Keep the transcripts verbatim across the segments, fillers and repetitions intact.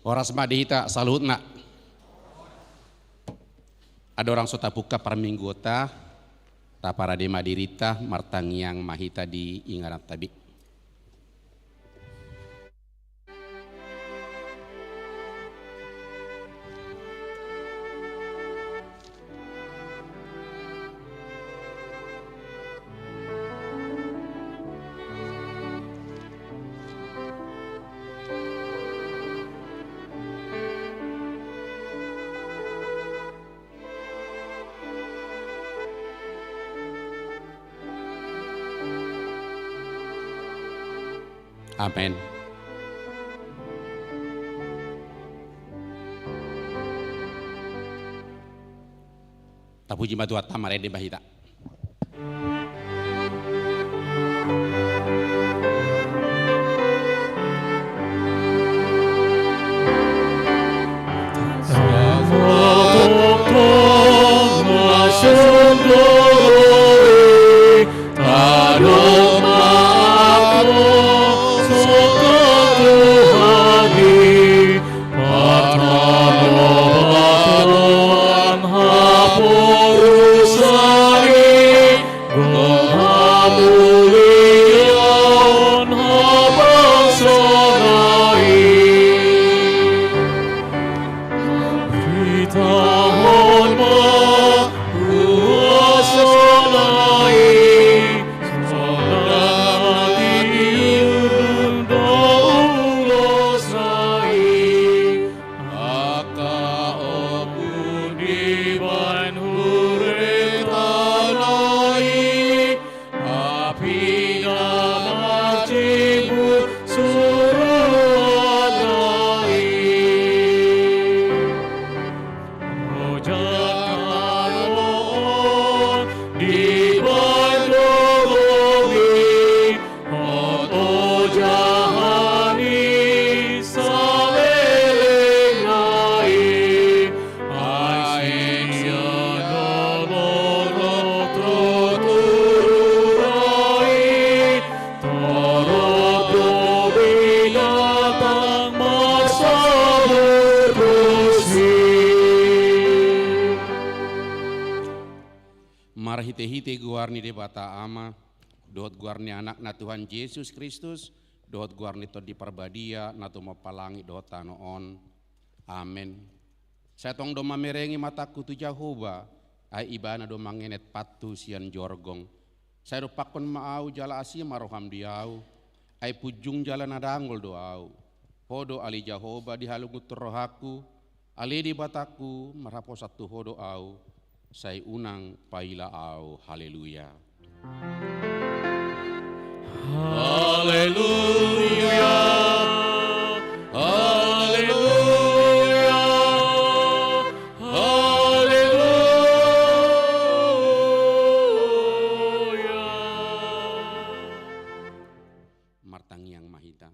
Horas ma di hita saluhutna. Andorang so tapungka parmingguonta, taparade ma dirinta, martangiang ma hita di ingananta be. Amen. Tapuji ma Tuhanta, marende ma hita. Marhite-hite goar ni Debata Ama, dohot goar ni Anakna Tuhan Jesus Kristus, dohot goar ni Tondi Parbadia, na tumompa langit dohot tano on. Amen. Sai tong do mamereng i matangku tu Jahowa, ai Ibana do mangenet pantu sian jorgong. Sai dompakkon ma ahu jala asi ma roham di ahu, ai punjung jala na dangol do ahu. Ho do ale Jahowa dihalungunhon rohangku, ale Debatangku, marhaposan tu Ho do ahu, sai unang paila ahu. Haleluya. Haleluya. Haleluya. Haleluya. Martangiang ma hita.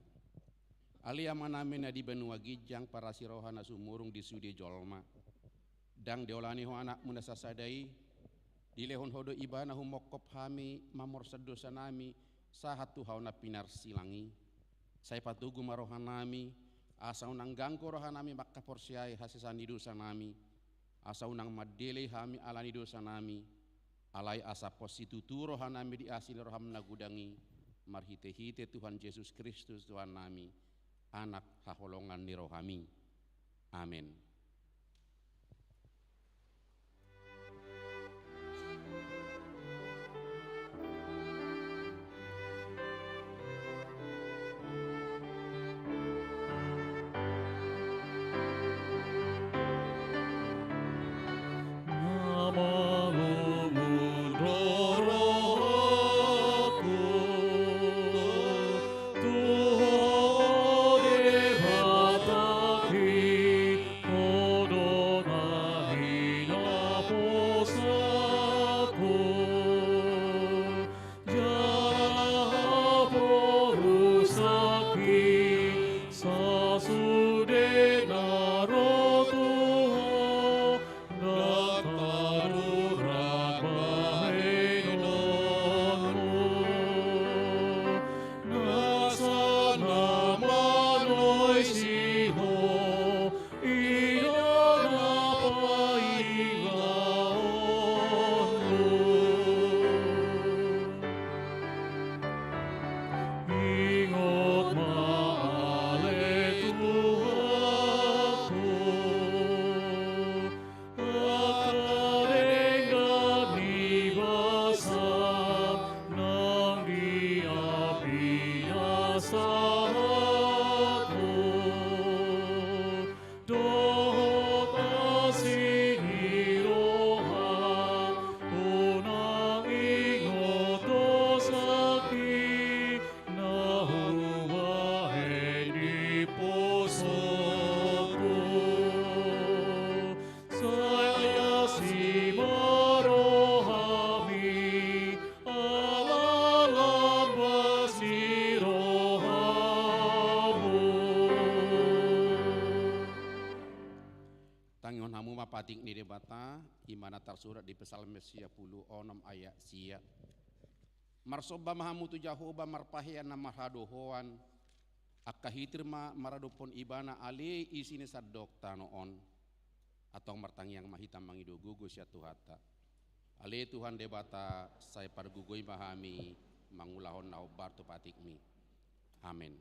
Ale Amanami na di banua ginjang, parasi roha na sumurung di sude jolma. Ndang diolani Ho Anakmu na sasada i, dilehon Ho do Ibana humongkop hami mamorsan dosanami sahat tu hau na pinarsilang i. Sai patogu ma rohanami, asa unang ganggu rohanami mangkaporseai hasesaan ni dosanami, asa unang mandele hami ala ni dosanami, alai asa pos situtu rohanami di asi ni roham na godang i, marhite-hite Tuhan Jesus Kristus Tuhannami, Anak haholongan ni rohami. Amen. Sahat do, dohot asi ni roha, unang ingot do sangkit na hubahen diposohon. Sai asi ma rohami, ala lambas ni rohamu. Tangihon hamu ma patik ni Debata, i ma na tarsurat di Psalmen sia pulu onom ayat sia. Marsomba ma hamu tu Jahowa marpahean na marhadohoan, angka hitir ma maradophon Ibana ale isi ni sandok tano on. Antong martangiang ma hita mangido gogo sian Tuhanta. Ale Tuhan Debata, sai pargogoi ma hami mangulahon na hombar tu patikmi. Amen.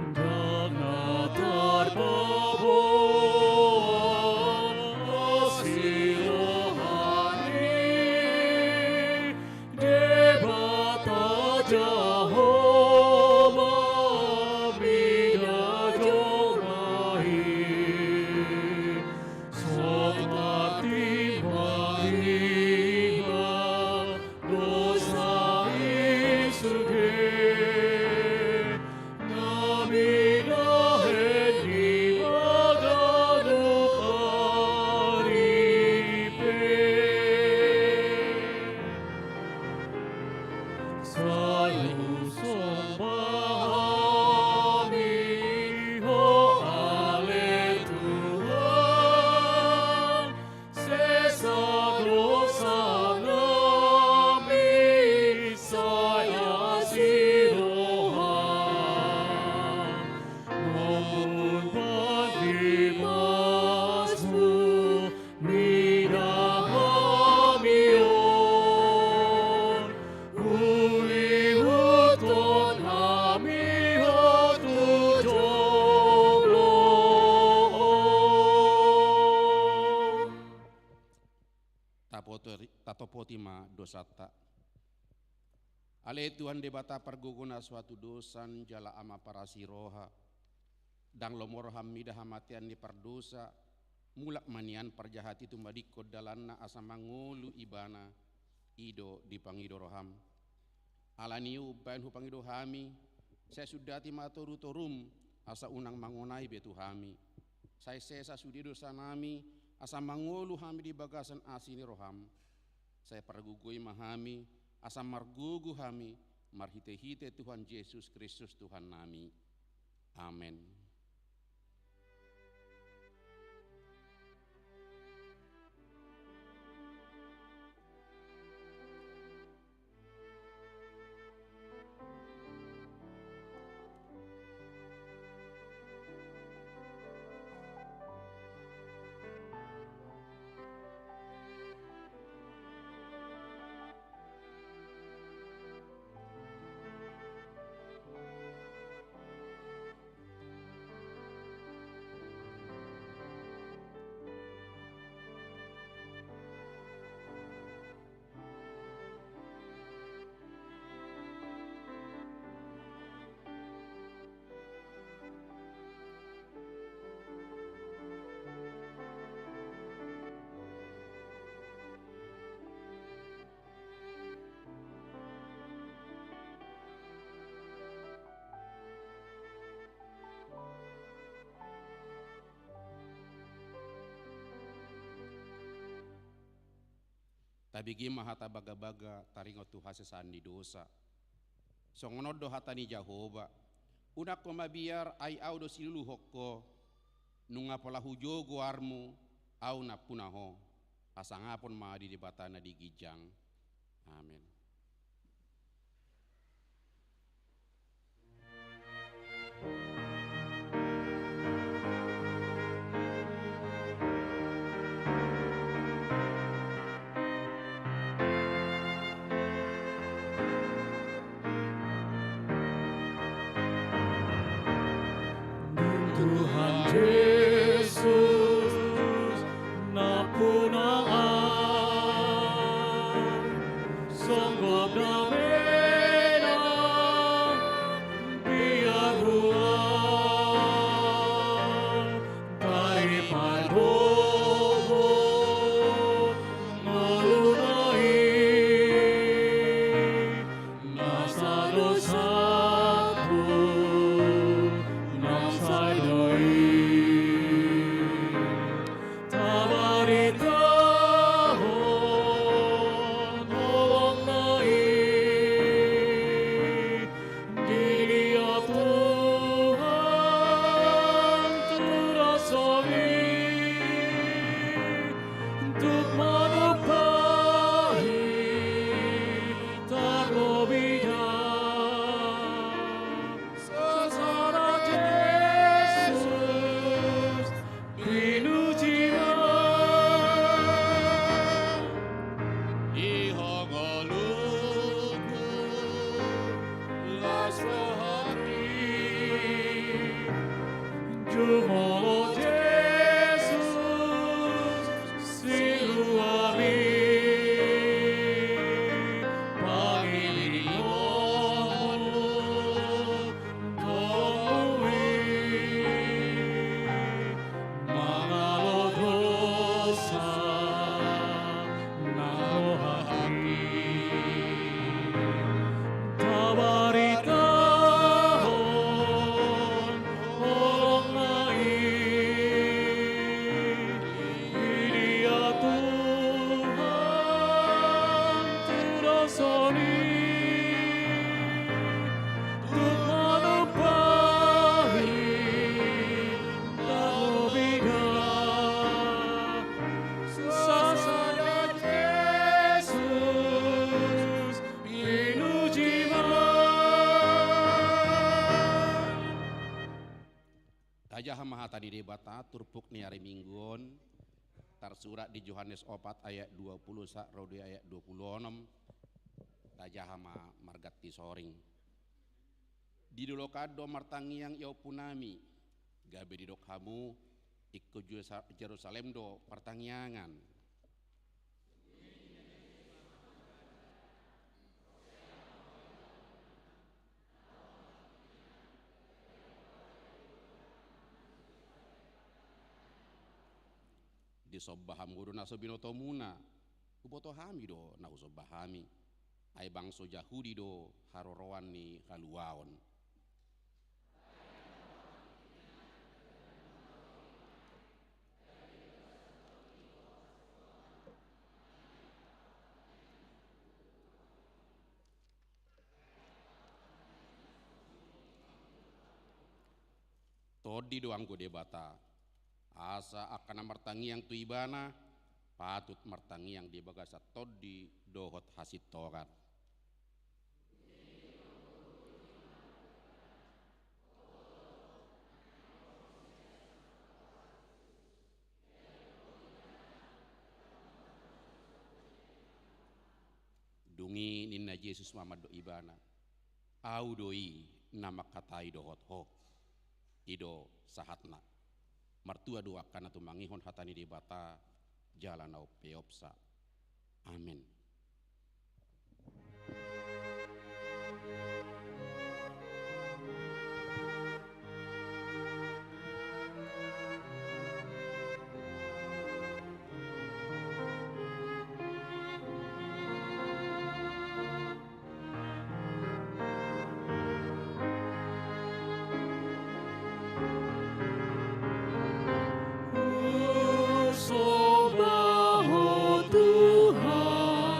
Ndang na tarpaboa asi roha ni Debata Jahowa, mida jolma i. Sahat ma i ma dosa i sude, na binahen ni bagadup ari pe. Sai husomba hami Ho ale Tuhan, sesa dosa nami, sai asi roha, mamun pandi masmu, mida hami on, huihuthon hami Ho tu joloan. Tapotori-, tatopoti ma dosanta. Ale Tuhan Debata pargogo na so hatudosan jala Ama parasi roha, ndang lomo roham mida hamatean ni pardosa, mulak ma nian parjahat i tumadingkon dalanna asa mangolu ibana, i do dipangido roham. Ala ni i umbahen hupangido hami, sai sundati ma torutorum, asa unang mangonai be tu hami. Sai sesa sude dosa nami, asa mangolu hami di bagasan asi ni roham. Sai pargogoi ma hami, asa margogo hami, marhitehite Tuhan Jesus Kristus Tuhan nami. Amen. Tabege ma hata bagabaga taringot tu hasesaan ni dosa. Songon on do hata ni Jahowa: Unang ho mabiar, ai Ahu do siluluhon ho, nunga pola hujou goarmu, Ahu nampuna ho. Hasangapon ma di Debata na di ginjang. Amen. Tuhan Jesus, nampuna au, songgop damena, biar Ho tarima do ngoluna i. Na sai dosa, na sai dai, tabaritahon holongna i. Didia Tuhan tu dosa i, tuk manumpahi tarlobi da. Sasada Jesus, pinuji ma. Di ho ngolungku las rohangki. Jumolo Jesus, siluami, pangilingkon ho i, mangalo dosa nang rohangki. Tabaritahon holongna i. Didia Tuhan tu dosa i, tuk manumpahi tarlobi da. Sasada Jesus, pinuji ma. Tajaha ma hata ni Debata, turpuk ni ari Minggu on, tarsurat di Johannes opat ayat dua puluh sahat ro di ayat dua puluh onom. Tajaha ma marganti soring. Di dolok an do martangiang i ompunami, gabe didok hamu, ingkon Jerusa-, Jerusalem do partangiangan. Disomba hamu do na so binotomuna, huboto hami do na husomba hami. Ai bangso Jahudi do haroroan ni haluaon. Tondi do anggo Debata, asa angka na martangiang tu Ibana, patut martangiang di bagasan tondi dohot hasintongan. Dung i ninna Jesus ma mandok ibana, Au do i na mangkatai dohot ho. I do sahatna. Martua do angka na tumangihon hata ni Debata jala na umpeopsa. Amen. Husomba Ho Tuhan.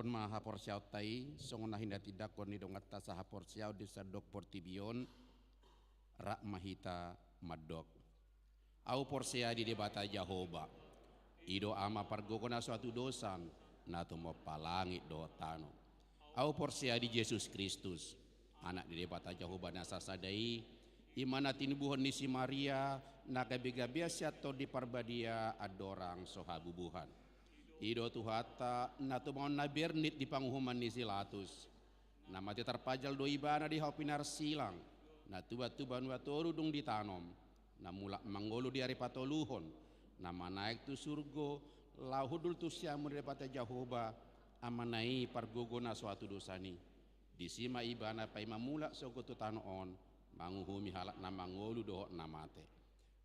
ma haporseaonta i, songon na hinatindangkon ni donganta sahaporseaon di sandok portibi on, rap ma hita mandok. Ahu porsea di Debata Jahowa, i do Ama pargogo na so hatudosan, na tumompa langit dohot tano. Ahu porsea di Jesus Kristus, Anak ni Debata Jahowa na sasada i, i ma na tinubuhon ni si Maria, na gabegabean sian Tondi Parbadia andorang so habubuhan. I do Tuhanta, na tumaon na bernit di panguhuman ni si Latus. Na mate tarpajal do Ibana di hau pinarsilang, na tubu tu banua toru dung ditanom, na mulak mangolu di ari patoluhon, na manaek tu surgo, laho hundul tu siamun ni Debata Jahowa, Amana i pargogo na so hatudosan i. Disi ma Ibana paima mulak sogot tu tano on, manguhumi halak na mangolu dohot na mate.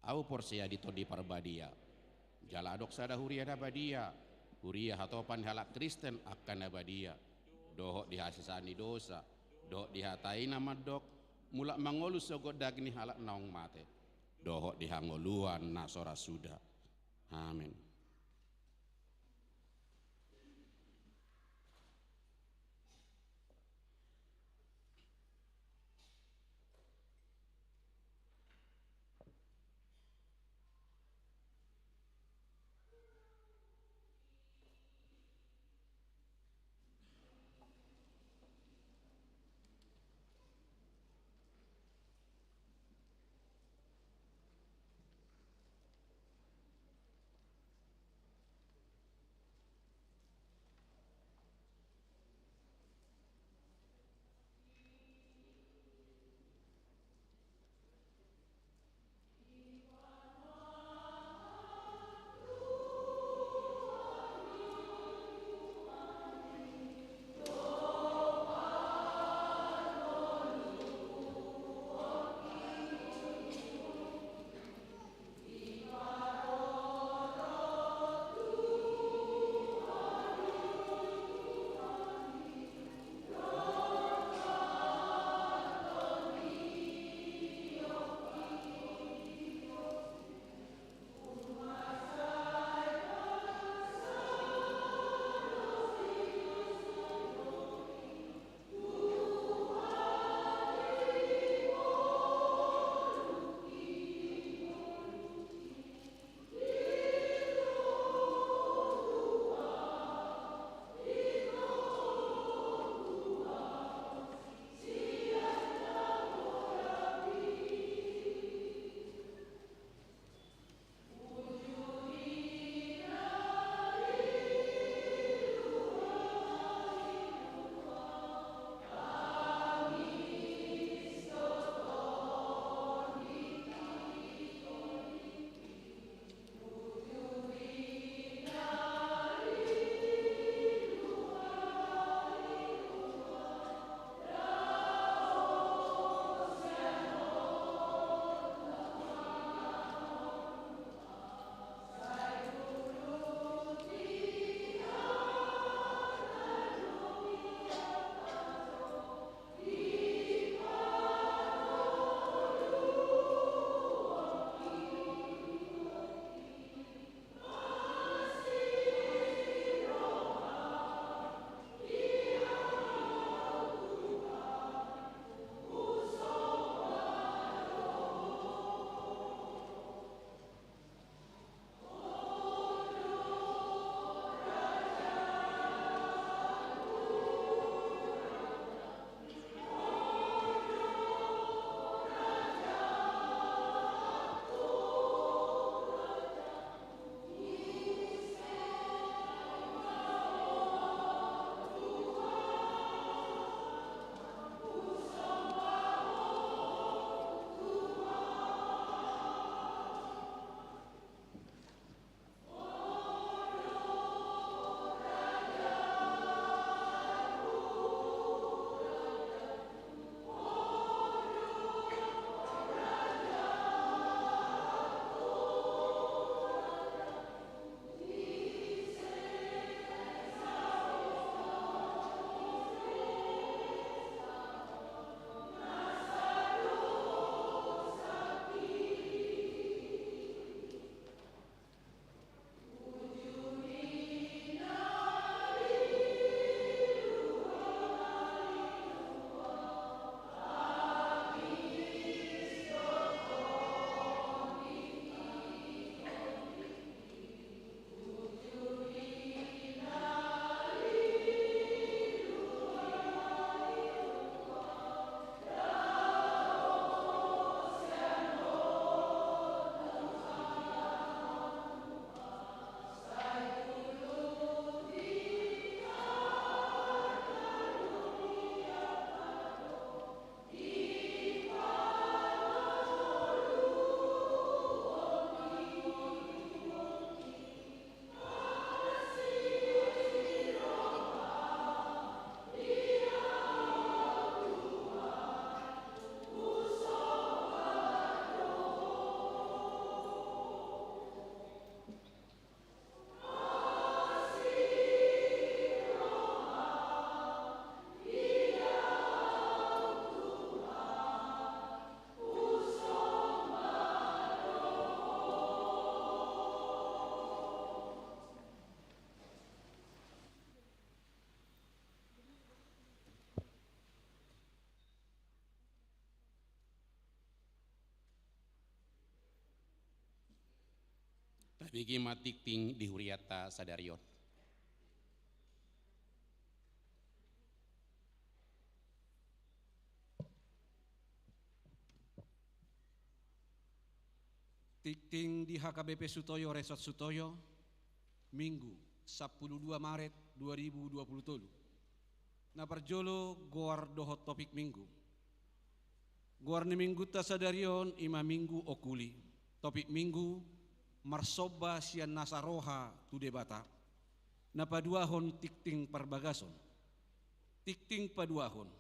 Ahu porsea di Tondi Parbadia. Jala adong sada huria na badia, huria hatopan ni halak Kristen angka na badia, dohot di hasesaan ni dosa, dohot di hata i na mandok, mulak mangolu sogot daging ni halak naung mate, dohot di hangoluan na so ra suda. Amen. Bege ma tingting di hurianta sadari on. Tingting di H K B P Sutoyo, Resort Sutoyo, Minggu, sampulu dua Maret dua ribu dua puluh tolu. Na parjolo, goar dohot topik Minggu. Goar ni Minggunta sadari on i ma Minggu Okuli. Topik Minggu: Marsomba sian nasa roha tu Debata. Na paduahon, tingting parbagason. Tingting paduahon: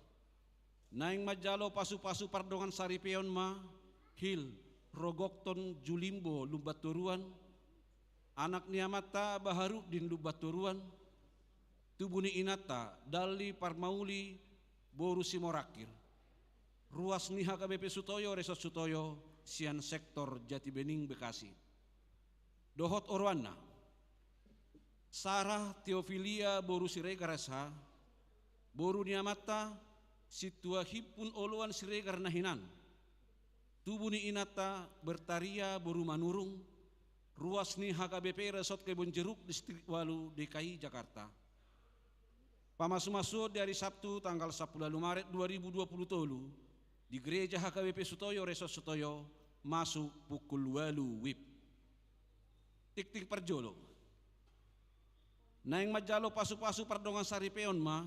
Naeng manjalo pasupasu pardongan saripeon ma Hil Rogokton Julimbo Lumbantoruan, anak ni amanta Baharuddin Lumbantoruan, tubu ni inanta Dalli Parmauli boru Simorangkir, ruas ni H K B P Sutoyo, Resort Sutoyo, sian sektor Jatibening, Bekasi. Dohot oroanna: Sarah Theofilia boru Siregar S H, boru ni amanta Sintua Himpun Oloan Siregar na hinan, tubu ni inanta Bertaria boru Manurung, ruas ni H K B P Resort Kebon Jeruk, Distrik Walu, D K I Jakarta. Pamasumasuon di ari Sabtu tanggal sampulu ualu Maret dua ribu dua puluh tolu di Gereja H K B P Sutoyo, Resort Sutoyo, masuk pukul ualu wib. Tingting parjolo: Naeng manjalo pasupasu pardongan saripeon ma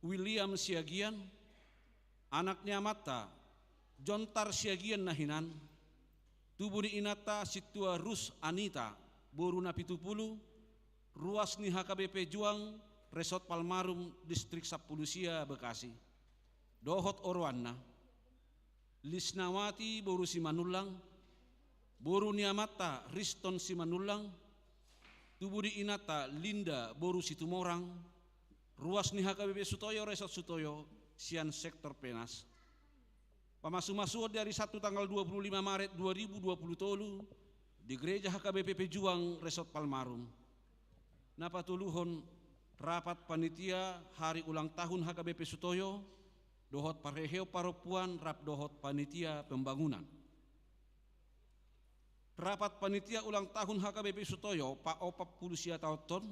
William Siagian, anak ni amanta Jontar Siagian na hinan, tubu ni inanta Sintua Rus Anita boru Napitupulu, ruas ni H K B P Juang, Resort Palmarum, Distrik Sampulu Sia, Bekasi. Dohot oroanna: Lisnawati boru Simanullang, boru ni amanta Riston Simanullang, tubu ni inanta Linda boru Situmorang, ruas ni H K B P Sutoyo, Resort Sutoyo, sian sektor Penas. Pamasumasuon di ari Sabtu tanggal dua puluh lima Maret dua ribu dua puluh tolu di Gereja H K B P Pejuang, Resort Palmarum. Na patoluhon, rapat panitia hari ulang tahun H K B P Sutoyo dohot parheheon parompuan rap dohot panitia pembangunan. Rapat panitia ulang tahun H K B P Sutoyo paopat pulu sia taonton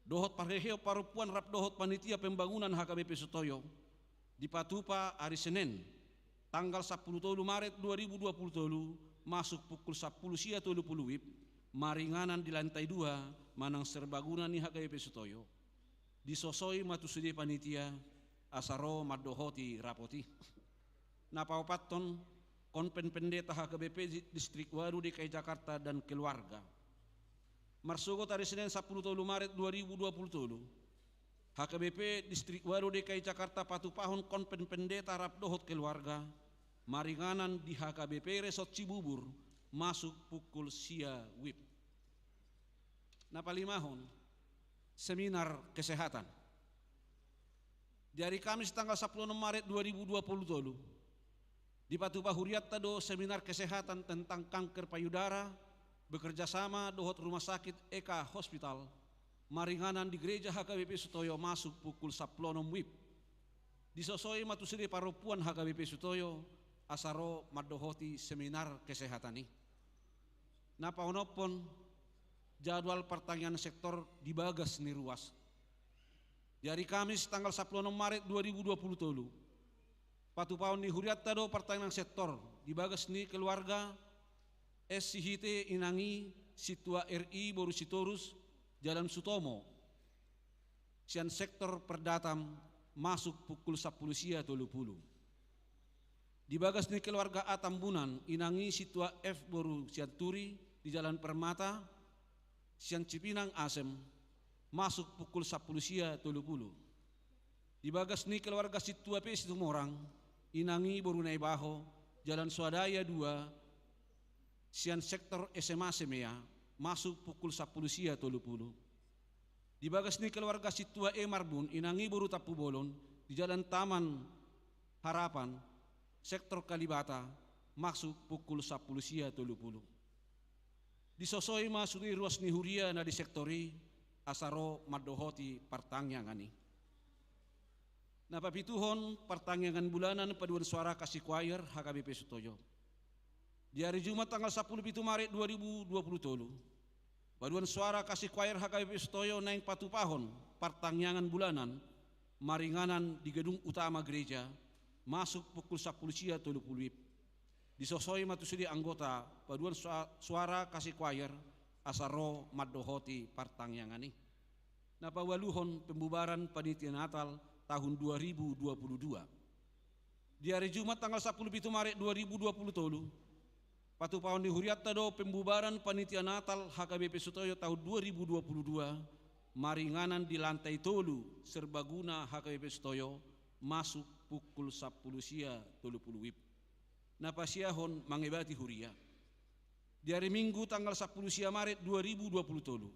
dohot parheheon parompuan rap dohot panitia pembangunan H K B P Sutoyo dipatupa ari Senen, tanggal sampulu tolu Maret dua ribu dua puluh tolu, masuk pukul sampulu sia tolu pulu wib, maringanan di lantai dua manang serbaguna ni H K B P Sutoyo. Disosoi ma tu sude panitia asa ro mandohoti rapot i. Na paopathon, Konven Pendeta H K B P di-, Distrik Walu, D K I Jakarta dan keluarga. Marsogot ari Senen sampulu tolu Maret dua ribu dua puluh tolu, H K B P Distrik Walu, D K I Jakarta patupahon Konven Pendeta rap dohot keluarga maringanan di H K B P Resort Cibubur, masuk pukul sia wib. Na palimahon, seminar kesehatan. Di ari Kamis tanggal sampulu onom Maret dua ribu dua puluh tolu, dipatupa hurianta do seminar kesehatan tentang kanker payudara, bekerja sama dohot Rumah Sakit Eka Hospital, maringanan di Gereja H K B P Sutoyo, masuk pukul sampulu onom wib. Disosoi ma tu sude parompuan H K B P Sutoyo asa ro mandohoti seminar kesehatan i. Na paonomhon, jadwal partangiangan sektor di bagas ni ruas. Di ari Kamis tanggal sampulu onom Maret dua ribu dua puluh tolu, patupaon ni hurianta do partangiangan sektor di bagas ni keluarga S. Sihite, inang i Sintua R I boru Sitorus, Jalan Sutomo, sian sektor Perdatam, masuk pukul sampulu sia tolu pulu. Di bagas ni keluarga A. Tambunan, inang i Sintua F boru Sianturi, di Jalan Permata, sian Cipinang Asem, masuk pukul sampulu sia tolu pulu. Di bagas ni keluarga Sintua P Situmorang, inang i boru Naibaho, Jalan Swadaya dua, sian sektor S M A Semea, masuk pukul sampulu sia tolu pulu. Di bagas ni keluarga Sintua E Marbun, inang i boru Tampubolon, di Jalan Taman Harapan, sektor Kalibata, masuk pukul sampulu sia tolu pulu. Disosoi ma sude ruas ni huria na di sektor i asa ro mandohoti partangiangan i. Na papituhon, partangiangan bulanan paduan suara Kasih Choir H K B P Sutoyo. Di ari Jumat tanggal sampulu pitu Maret dua ribu dua puluh tolu, paduan suara Kasih Choir H K B P Sutoyo naeng patupahon partangiangan bulanan maringanan di gedung utama gereja, masuk pukul sampulu sia tolu pulu WIB. Disosoi ma tu sude anggota paduan sua-, suara Kasih Choir asa ro mandohoti partangiangan i. Na paualuhon, pembubaran panitia Natal tahun dua ribu dua puluh dua. Di ari Jumat tanggal sampulu pitu Maret dua ribu dua puluh tolu, patupahon ni hurianta do pembubaran panitia Natal H K B P Sutoyo tahun dua ribu dua puluh dua, maringanan di lantai tolu serbaguna H K B P Sutoyo, masuk pukul sampulu sia tolu pulu WIB. Na pasiahon mangebati huria. Di ari Minggu tanggal sampulu sia Maret dua ribu dua puluh tolu,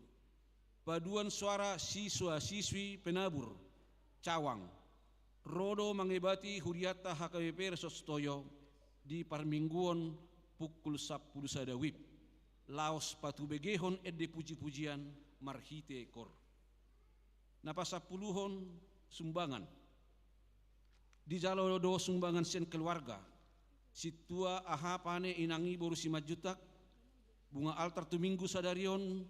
paduan suara siswa-siswi Penabur Cawang ro do mangebati hurianta H K B P Resort Sutoyo di parmingguon pukul sampulu sada WIB, laos patubegehon ende puji-pujian marhite kor. Na pasampuluhon, sumbangan. Dijalo do sumbangan sian keluarga, sintua, aha, pane, inang, i, boru Simanjuntak, bunga altar tu Minggu sadari on,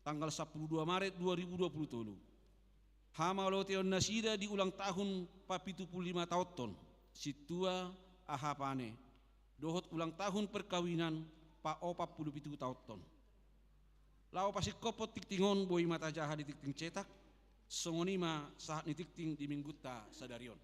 tanggal sampulu dua Maret dua ribu dua puluh tolu. Hamauliateon nasida di ulang tahun papitu pulu lima taonhon, sintua, aha, pane, dohot ulang tahun perkawinan paopat pulu pitu taonhon. Laho pasingkophon tingting on, boi ma tajaha di tingting cetak, songon i ma sahat ni tingting di Minggunta sadari on.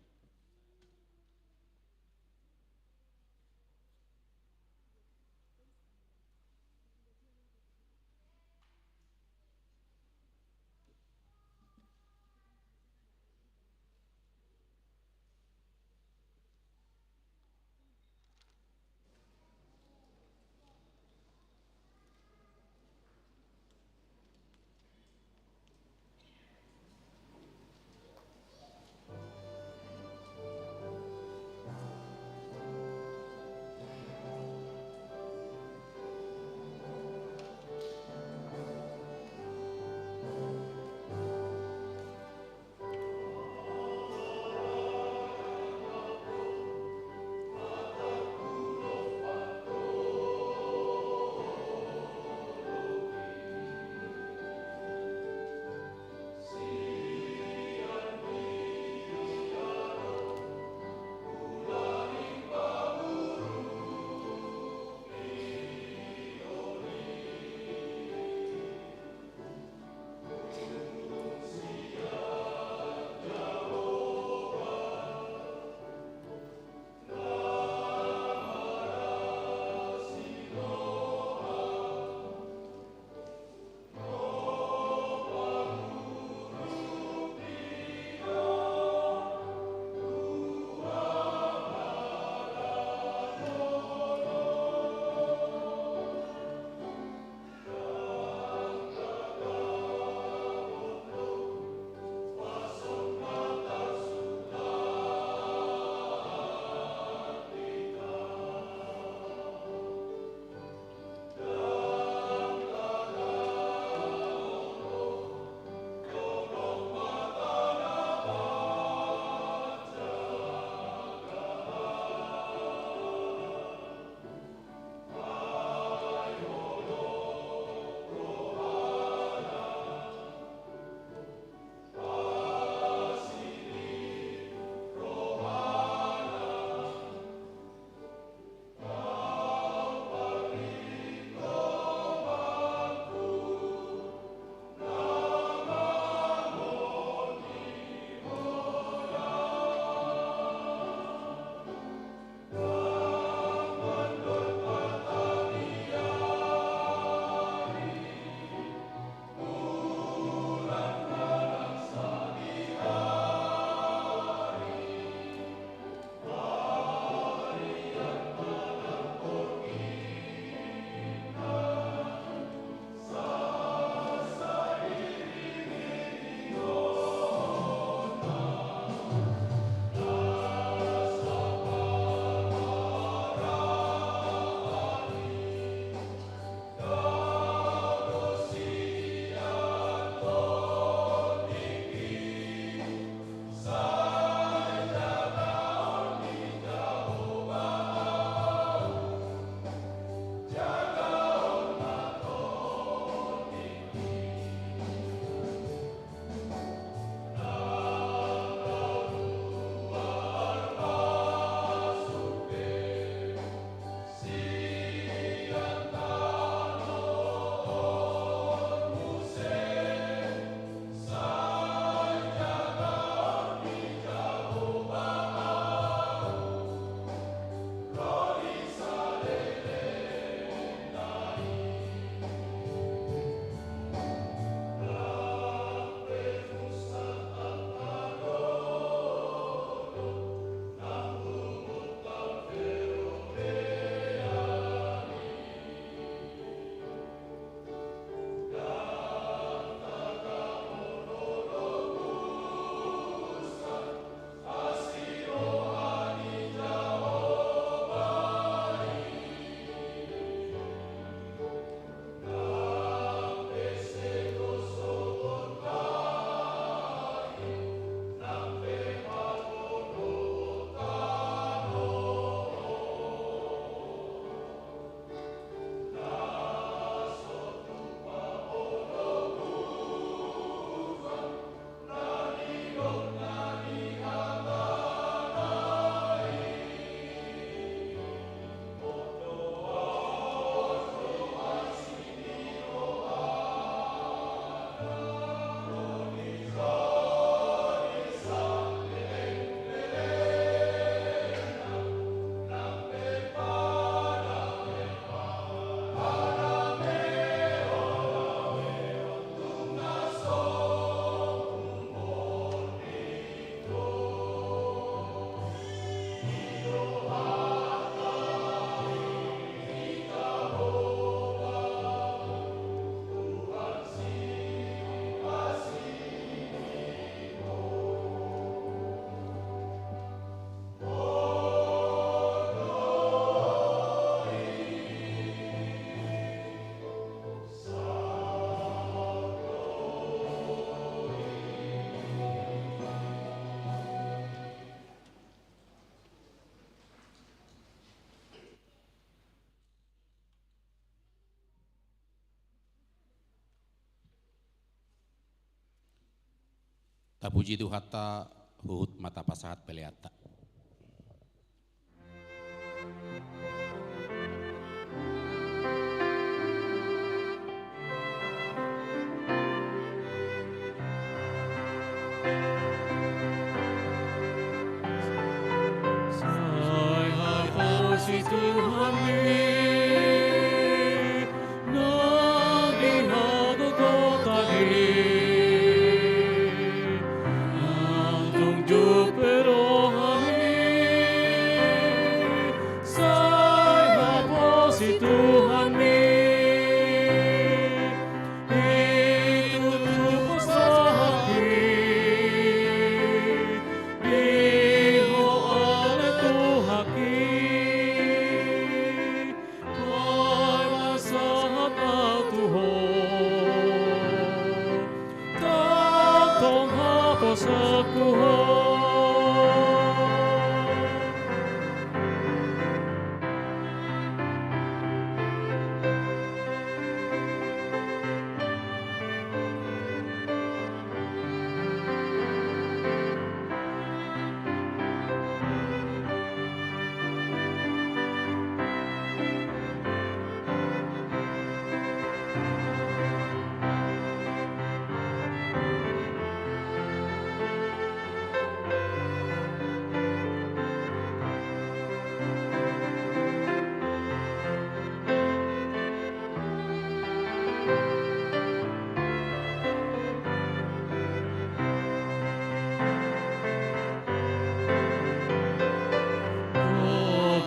Tapuji Tuhanta, huhut ma tapasahat peleanta. Sai haposi Tuhan i, na di hagogotan i, nang tung jumpa roham i, sai haposi Tuhan i, i tutu pos rohangki, di Ho ale Tuhangki. Paima sahat ahu tu Ho, tongtong haposanku Ho.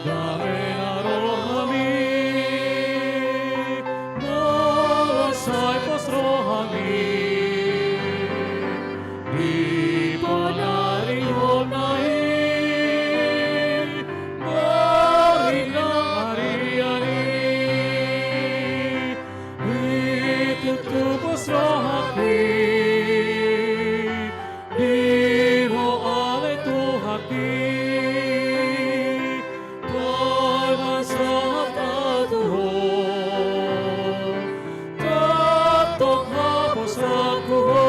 Dame na rohami, molo sai pos rohami, di panarihonna i, boi nang arian i, i tutu pos rohangki, di Ho ale Tuhangki. Paima sahat ahu tu Ho, tongtong haposanku Ho.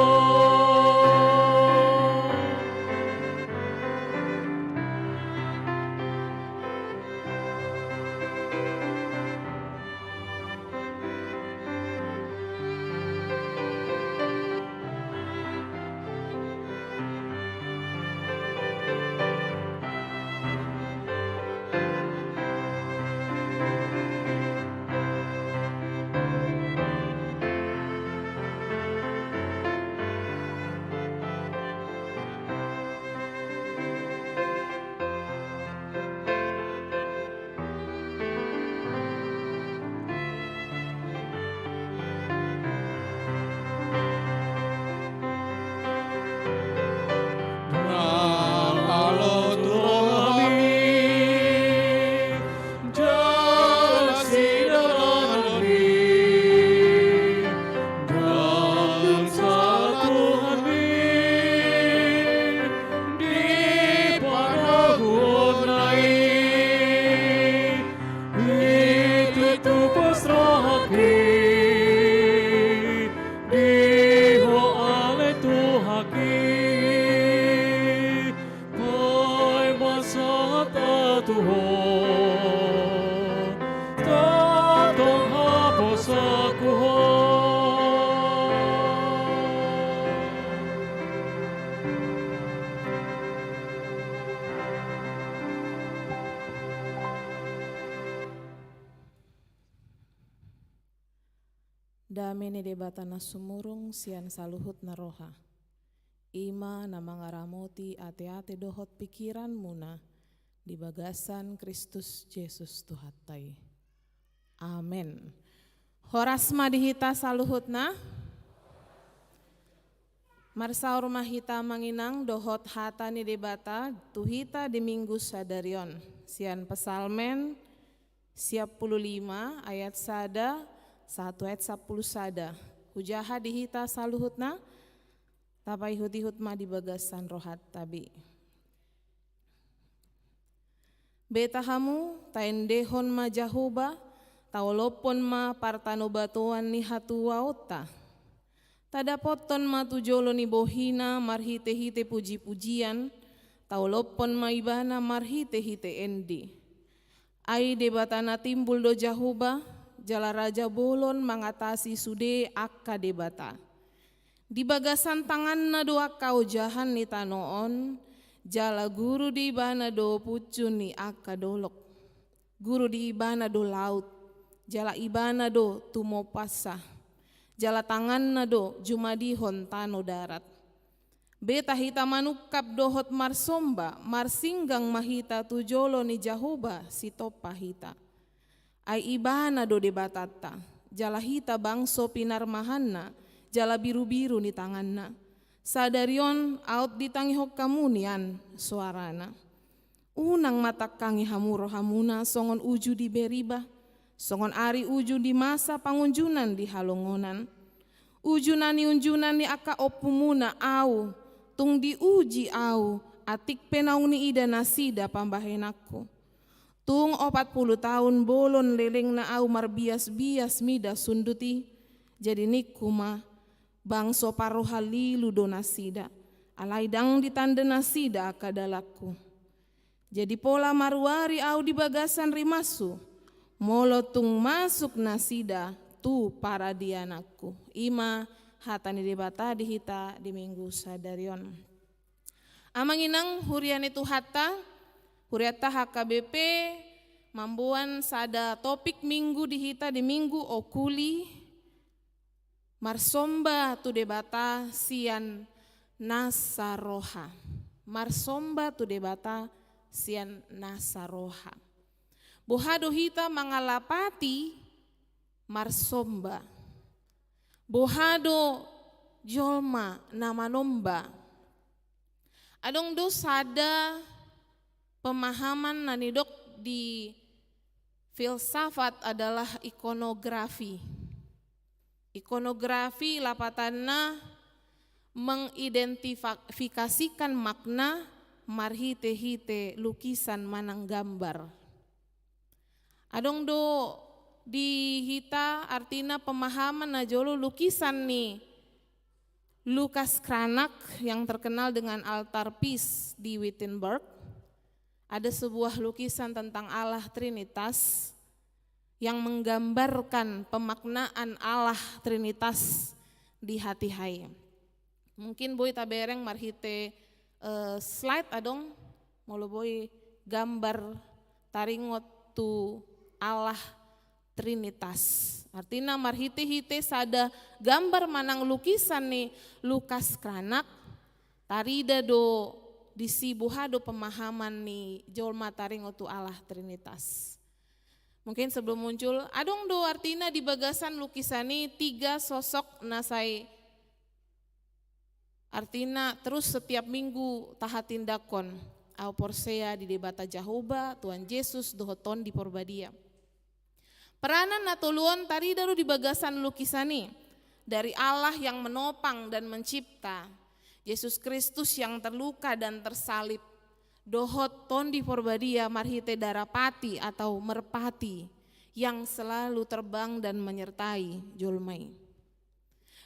Nang alo tu rohami, jala sidalananmi, ndang sala Tuhanmi, di panabuhonna i, i tutu pos rohangki, di Ho ale Tuhangki. Paima sahat ahu tu Ho, tongtong haposanku Ho. Dame ni Debata na sumurung sian saluhut na roha, i ma na mangaramoti ateate dohot pingkiranmuna di bagasan Kristus Jesus Tuhanta i. Amen. Horas ma di hita saluhutna. Marsaor ma hita manginang dohot hata ni Debata tu hita di Minggu sadari on sian Psalmen siapulu lima ayat sada sahat tu ayat sampulu sada. Hujaha di hita saluhutna, tapaihut-ihut ma di bagasan rohanta be. Beta hamu, taendehon ma Jahowa, taolophon ma partanobatoan ni hatuaonta. Tadapothon ma tu jolo ni bohina marhite-hite puji-pujian, taolophon ma ibana marhite-hite ende. Ai Debata na timbul do Jahowa, jala raja bolon mangatasi sude angka debata. Di bagasan tanganna do angka ojahan ni tano on, jala guru di ibana do puncu ni angka dolok. Guru di ibana do laut, jala ibana do tumompasa, jala tanganna do jumadihon tano darat. Beta hita manungkap dohot marsomba, marsinggang ma hita tu jolo ni Jahowa sitompa hita. Ai ibana do Debatanta, jala hita bangso pinarmahanna, jala birubiru ni tanganna. Sadari on aut ditangihon hamu nian soarana. Unang ma tangkangi hamu rohamuna songon uju di Meriba, songon ari uju di masa pangunjunan di halongonan. Uju na niunjunan ni angka ompumuna ahu, tung diuji ahu, atik pe naung niida nasida pambahenanku. Tung opat pulu taon bolon lelengna ahu marbias-bias mida sundut i, jadi ningku ma, bangso parrohalilu do nasida, alai ndang ditanda nasida angka dalanku. Jadi pola maruari ahu di bagasan rimashu, molo tung masuk nasida tu paradiananku. I ma hata ni Debata di hita di Minggu sadari on. Amang inang huria ni Tuhanta, hurianta H K B P mamboan sada topik Minggu di hita di Minggu Okuli, marsomba tu Debata sian nasa roha. Marsomba tu Debata sian nasa roha. Boha do hita mangalapati marsomba? Boha do jolma na manomba? Adong do sada pemahaman na nidok di filsafat adalah ikonografi. Ikonografi lapatanna mengidentifikasikan makna marhite-hite lukisan manang gambar. Adong do di hita artina pemahaman na jolo lukisan ni Lucas Cranach yang terkenal dengan altar piece di Wittenberg. Ada sebuah lukisan tentang Allah Trinitas yang menggambarkan pemaknaan Allah Trinitas di hatiha i. Mungkin boi tabereng marhite, eh, slide adong, molo boi gambar taringot tu Allah Trinitas. Artina marhite-hite sada gambar manang lukisan ni Lucas Cranach, tarida do disi boha do pemahaman ni jolma taringot tu Allah Trinitas. Mungkin sebelum muncul, adong do artina di bagasan lukisan i tiga sosok na sai artina terus setiap minggu tahatindangkon. Ahu porsea di Debata Jahowa, Tuhan Jesus, dohot Tondi Porbadia. Peranan na tolu on tarida do di bagasan lukisan i, dari Allah yang menopang dan mencipta, Jesus Kristus yang terluka dan tersalib, dohot Tondi Porbadia marhite darapati atau merpati yang selalu terbang dan menyertai jolma i.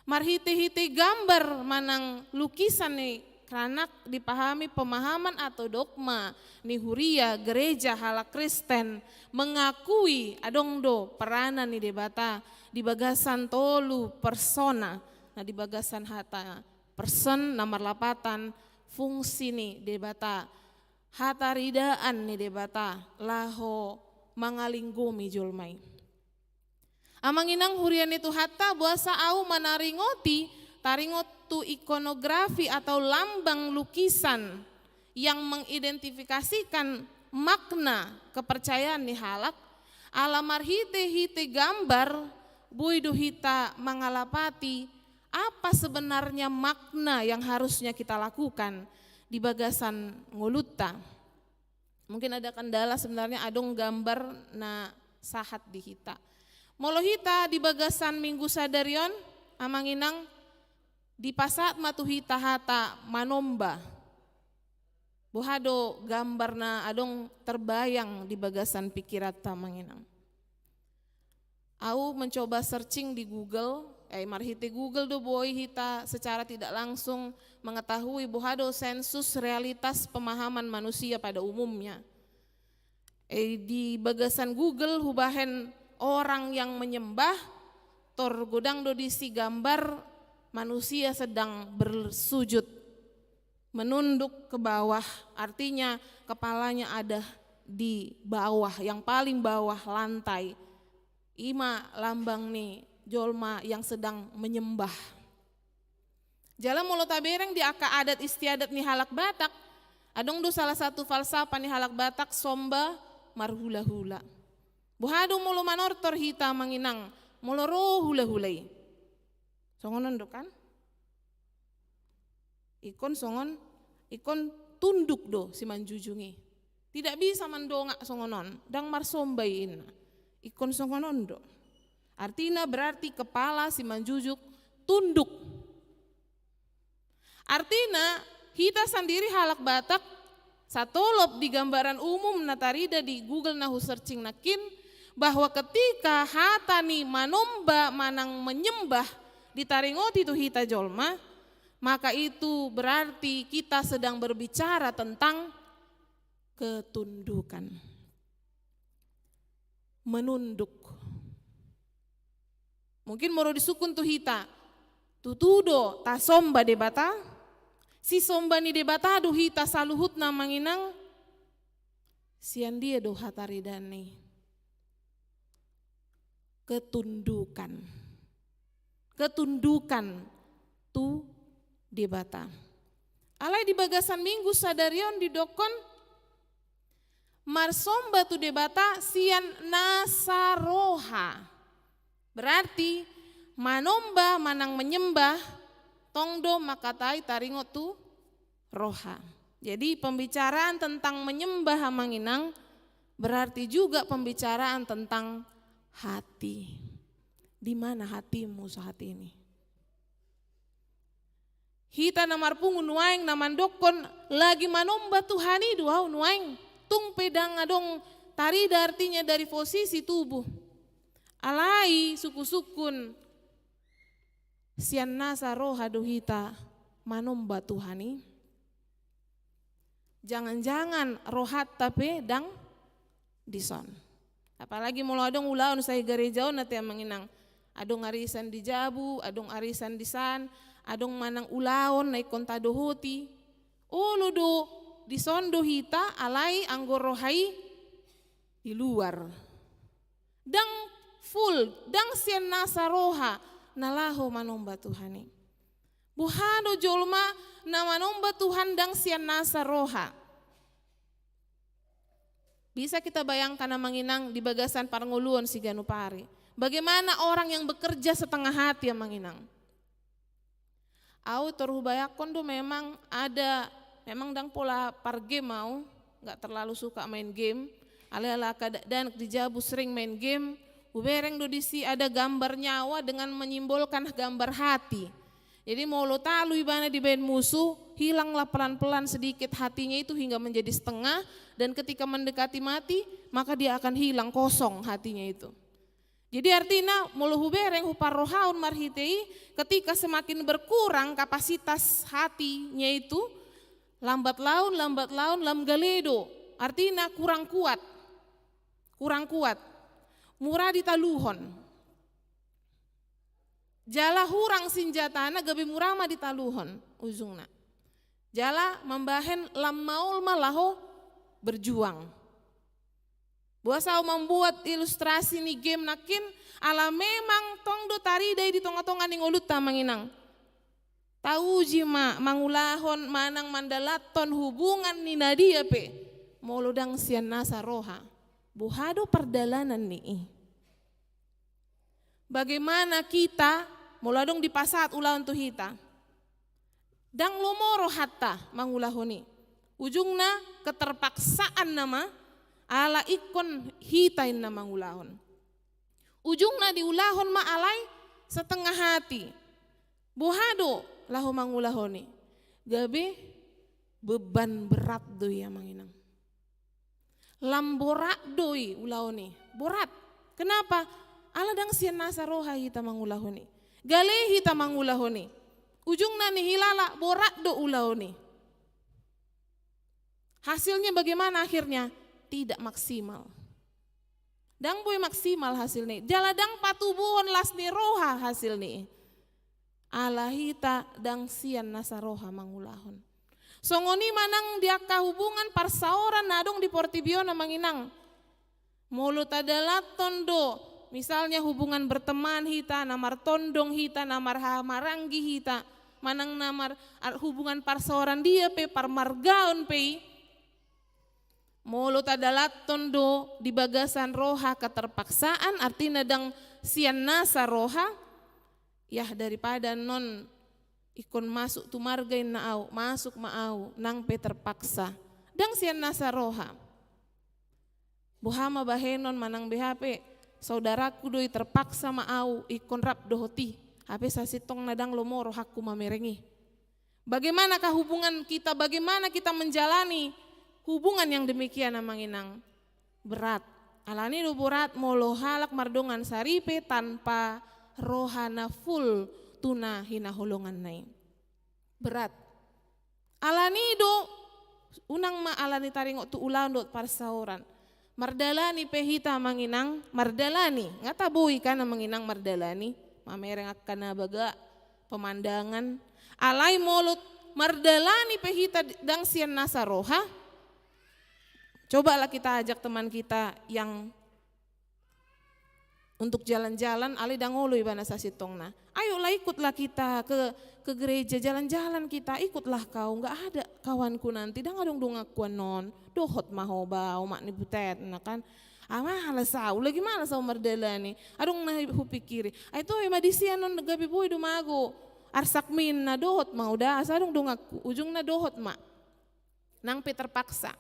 Marhite-hite gambar manang lukisan ni Cranach dipahami pemahaman atau dogma ni huria gereja halak Kristen mengakui adong do peranan ni Debata di bagasan tolu persona. Nah, di bagasan hata person na marlapatan fungsi ni Debata, hataridaan ni Debata laho mangalinggomi jolma i. Amang inang huria ni Tuhanta, boasa ahu manaringoti taringot tu ikonografi atau lambang lukisan yang mengidentifikasikan makna kepercayaan ni halak, ala marhite-hite gambar boi do hita mangalapati apa sebenarnya makna yang harusnya kita lakukan di bagasan ngolunta. Mungkin ada kendala, sebenarnya adong gambar na sahat di hita. Molo hita di bagasan minggu sadari on, amang inang, dipasahat ma tu hita hata manomba. Boha do gambar na adong terbayang di bagasan pikiranta, amang inang? Ahu mencoba searching di Google, Eh, marhite Google do boi hita secara tidak langsung mengetahui boha do sensus realitas pemahaman manusia pada umumnya. Eh, di bagasan Google hubahen orang yang menyembah, tor godang do disi gambar manusia sedang bersujud, menunduk ke bawah, artinya kepalanya ada di bawah, yang paling bawah lantai. Ima lambang ni jolma yang sedang menyembah. Jala molo tabereng di angka adat istiadat ni halak Batak, adong do salah satu falsafah ni halak Batak somba marhulahula. Boha do molo manortor hita, amang inang, molo ro hulahula i? Songon on do kan? Ingkon songon, ingkon tunduk do simanjujung i. Tidak bisa mandongak songon on, ndang marsomba i inna. Ingkon songon on do. Artina berarti kepala simanjujung tunduk. Artina, hita sandiri halak Batak, satolop di gambaran umum na tarida di Google na hu-searching nangkin, bahwa ketika hata ni manomba manang menyembah ditaringoti tu hita jolma, maka itu berarti kita sedang berbicara tentang ketundukan. Menunduk. Mungkin molo disungkun tu hita, tutu do tasomba Debata? Sisomba ni Debata do hita saluhutna, amang inang? Sian dia do hataridaan i? Ketundukan. Ketundukan tu Debata. Alai di bagasan Minggu sadari on didokkon, marsomba tu Debata sian nasa roha. Berarti manomba manang menyembah, tong do mangkatai taringot tu roha. Jadi pembicaraan tentang menyembah, amang inang, berarti juga pembicaraan tentang hati. Di mana hatimu saat ini? Hita na marpungu nuaeng na mandokkon, lagi manomba Tuhan i do au nuaeng. Tung pe ndang adong tarida artinya dari posisi tubuh. Alai sungkun-sungkun, sian nasa roha do hita manomba Tuhan i? Jangan-jangan rohanta pe ndang dison. Apalagi molo adong ulaon sai gareja on, ate, amang inang. Adong arisan di jabu, adong arisan di san, adong manang ulaon na ingkon tadohoti. Olo do, dison do hita, alai anggo roha i di luar. Ndang full, ndang sian nasa roha na laho manomba Tuhan i. Boha do jolma na manomba Tuhan ndang sian nasa roha? Bisa kita bayangkan, amang inang, di bagasan parngoluon siganup ari. Bagaimana orang yang bekerja setengah hati, amang inang? Au tor hubayangkon do memang ada, memang ndang pola par game au, nggak terlalu suka main game. Alai ala angka dakdanak di jabu sering main game, hubereng do disi ada gambar nyawa dengan menyimbolkan gambar hati. Jadi molo talu ibana dibaen musuh, hilanglah pelan-pelan sedikit hatinya itu hingga menjadi setengah, dan ketika mendekati mati, maka dia akan hilang, kosong hatinya itu. Jadi artina, molo hubereng, huparrohahon marhite i, ketika semakin berkurang kapasitas hatinya itu, lambat laun, lambat laun, lam gale do. Artina kurang kuat. Kurang kuat. Mura ditaluhon. Jala hurang sinjatana, gabe mura ma ditaluhon ujungna. Jala mambahen lam maol ma laho berjuang. Boasa au mambuat ilustrasi ni game nangkin, ala memang tong do tarida i di tonga-tonga ni ngolunta, amang inang. Tauji ma mangulahon manang mandalathon hubungan ni nadia pe, molo ndang sian nasa roha. Boha do pardalanan ni i? Bagaimana kita, molo adong dipasahat ulaon tu hita, ndang lomo rohanta mangulahon i. Ujungna keterpaksaan nama, ala ingkon hita inna mangulahon. Ujungna diulahon ma alai setengah hati. Boha do laho mangulahon i? Gabe beban berat do i, amang inang. Lam borat do i ulaon i. Borat. Kenapa? Ala ndang sian nasa roha hita mangulahon i. Gale hita mangulahon i. Ujungna nihilala borat do ulaon i. Hasilnya bagaimana akhirnya? Tidak maksimal. Ndang boi maksimal hasilna i. Jala ndang patubuhon las ni roha hasilna i. Ala hita ndang sian nasa roha mangulahon. Songon i manang di angka hubungan parsaoran na adong di portibi on, amang inang. Molo tadalathon do, misalnya hubungan berteman hita, na martondong hita, na marhahamaranggi hita, manang na mar-, ar-, hubungan parsaoran dia pe, parmargaon pe i. Molo tadalathon do di bagasan roha keterpaksaan, artina ndang sian nasa roha, yah, daripada non ingkon masuk tu marga inna au, masuk ma au, nang pe terpaksa. Ndang sian nasa roha. Boha ma bahenon manang beha pe, saudaraku do i, terpaksa ma au ingkon rap dohot i. Hape sasintongna ndang lomo rohangku mamereng i. Bagaimanakah hubungan kita, bagaimana kita menjalani hubungan yang demikian, amang inang? Berat. Alani do borat molo halak mardongan saripe tanpa roha na full tu na hinaholonganna i. Berat. Alani do, unang ma alani taringot tu ulaon dohot parsaoran. Mardalani pe hita, amang inang, mardalani. Nga tabo i kan, amang inang, mardalani. Mamereng angka na baga pemandangan. Alai molo mardalani pe hita ndang sian nasa roha, cobalah kita ajak teman kita yang untuk jalan-jalan, alai ndang olo ibana sasintongna. Ayolah, ikutlah kita ke, ke gereja, jalan-jalan kita, ikutlah kau, nggak ada kawanku nanti, ndang adong donganku annon, dohot ma ho ba omak ni butet, na kan. Ah, malas au, lagi malas au mardalani. Adong na hupikiri. Ai toe ma disi annon, gabe boi do mago. Arsak minna, dohot ma uda, asa adong donganku, ujungna dohot ma. Nang pe terpaksa.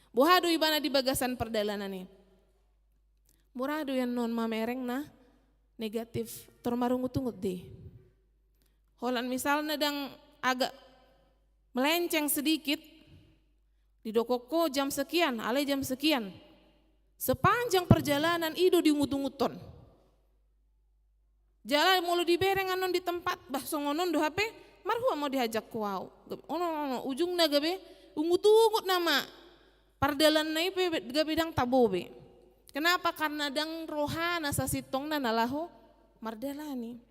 Boha do ibana di bagasan pardalanan i? Mura do i annon mamereng na negatif, tor marungut-ungut do i. Holan misalna ndang agak melenceng sedikit, didok ho jam sekian, alai jam sekian. Sepanjang perjalanan i do diungut-unguthon. Jala molo dibereng annon di tempat, bah, songon on do hape, marhua ma diajak ho au. Gabe, ono, ono, ujungna gabe ungut-ungut nama. Pardalananna i pe gabe ndang tabo be. Kenapa? Karena ndang rohana sasintongna na laho mardalani.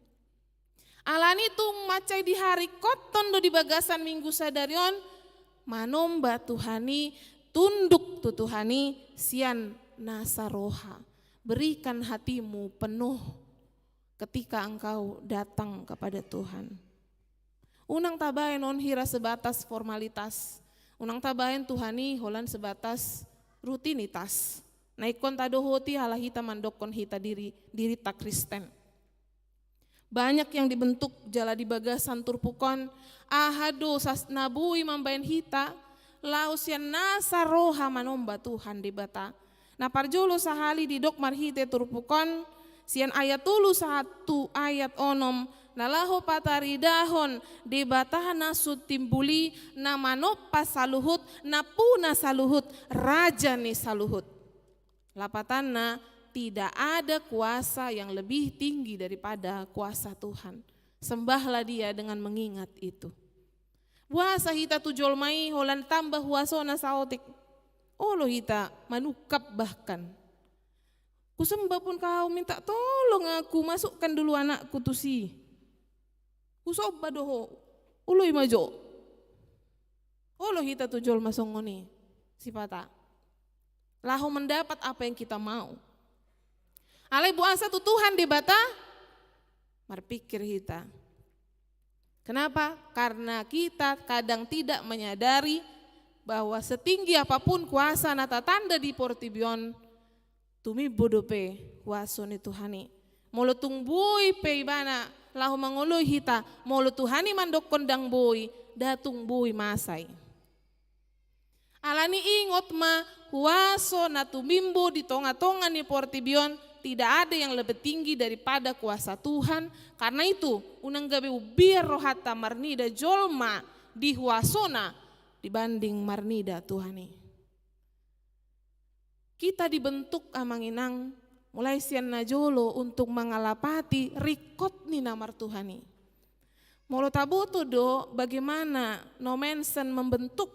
Alani tung mansai diharingkothon do di bagasan Minggu sadari on, manomba Tuhan i, tunduk tu Tuhan i sian nasa roha. Berikan hatimu penuh ketika engkau datang kepada Tuhan. Unang tabaen on hira sebatas formalitas. Unang tabaen Tuhan i holan sebatas rutinitas. Na ingkon tadohoti ala hita mandokkon hita diri, dirita Kristen. Banyak yang dibentuk jala di bagasan turpuk on, aha do sas-, na boi mambaen hita, laho sian nasa roha manomba Tuhan Debata. Na parjolo sahali didok marhite turpuk on, sian ayat tolu sahat tu ayat onom, na laho pataridahon Debata na sun timbul i, na manompa saluhut, nampuna saluhut, raja ni saluhut. Lapatanna, tidak ada kuasa yang lebih tinggi daripada kuasa Tuhan. Sembahlah Dia dengan mengingat itu. Boasa hita tu jolma i holan tamba huasona saotik? Olo hita manungkap bahkan. Kusembah pun kau, minta tolong aku, masukkan dulu anakku tusi. Husomba do ho, olo i ma jo. Olo hita tu jolma songon i, sipata. Laho mendapat apa yang kita mau. Alai boasa tu Tuhan Debata, marpikir hita. Kenapa? Karena kita kadang tidak menyadari bahwa setinggi apapun kuasa na tatanda di portibi on, tumimbo dope huaso ni Tuhan i. Molo tung boi pe ibana laho mangoloi hita, molo Tuhan i mandokkon ndang boi, nda tung boi masa i. Alani ingot ma, huaso na tumimbo di tonga-tonga ni portibi on, tidak ada yang lebih tinggi daripada kuasa Tuhan. Karena itu, unang gabe umbiar rohanta marnida jolma di huasona dibanding marnida Tuhan i. Kita dibentuk, amang inang, Mulai sian na jolo untuk mangalapati ringkot ni na martuhan i. Molo taboto do bagaimana Nommensen membentuk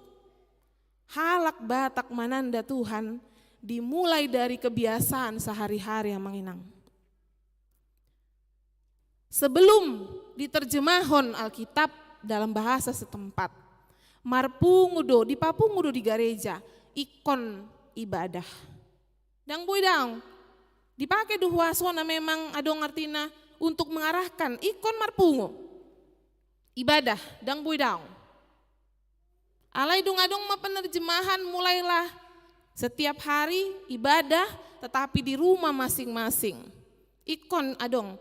halak Batak mananda Tuhan, dimulai dari kebiasaan sehari-hari, Amang Inang. Sebelum diterjemahon Alkitab dalam bahasa setempat, marpungu do, dipapungu do di gareja ingkon ibadah. Ndang boi daong. Dipake do huasona memang adong artina untuk mengarahkan ingkon marpungu. Ibadah, ndang boi daong. Alai dung adong ma penerjemahan, mulailah setiap hari ibadah, tetapi di rumah masing-masing. Ingkon adong.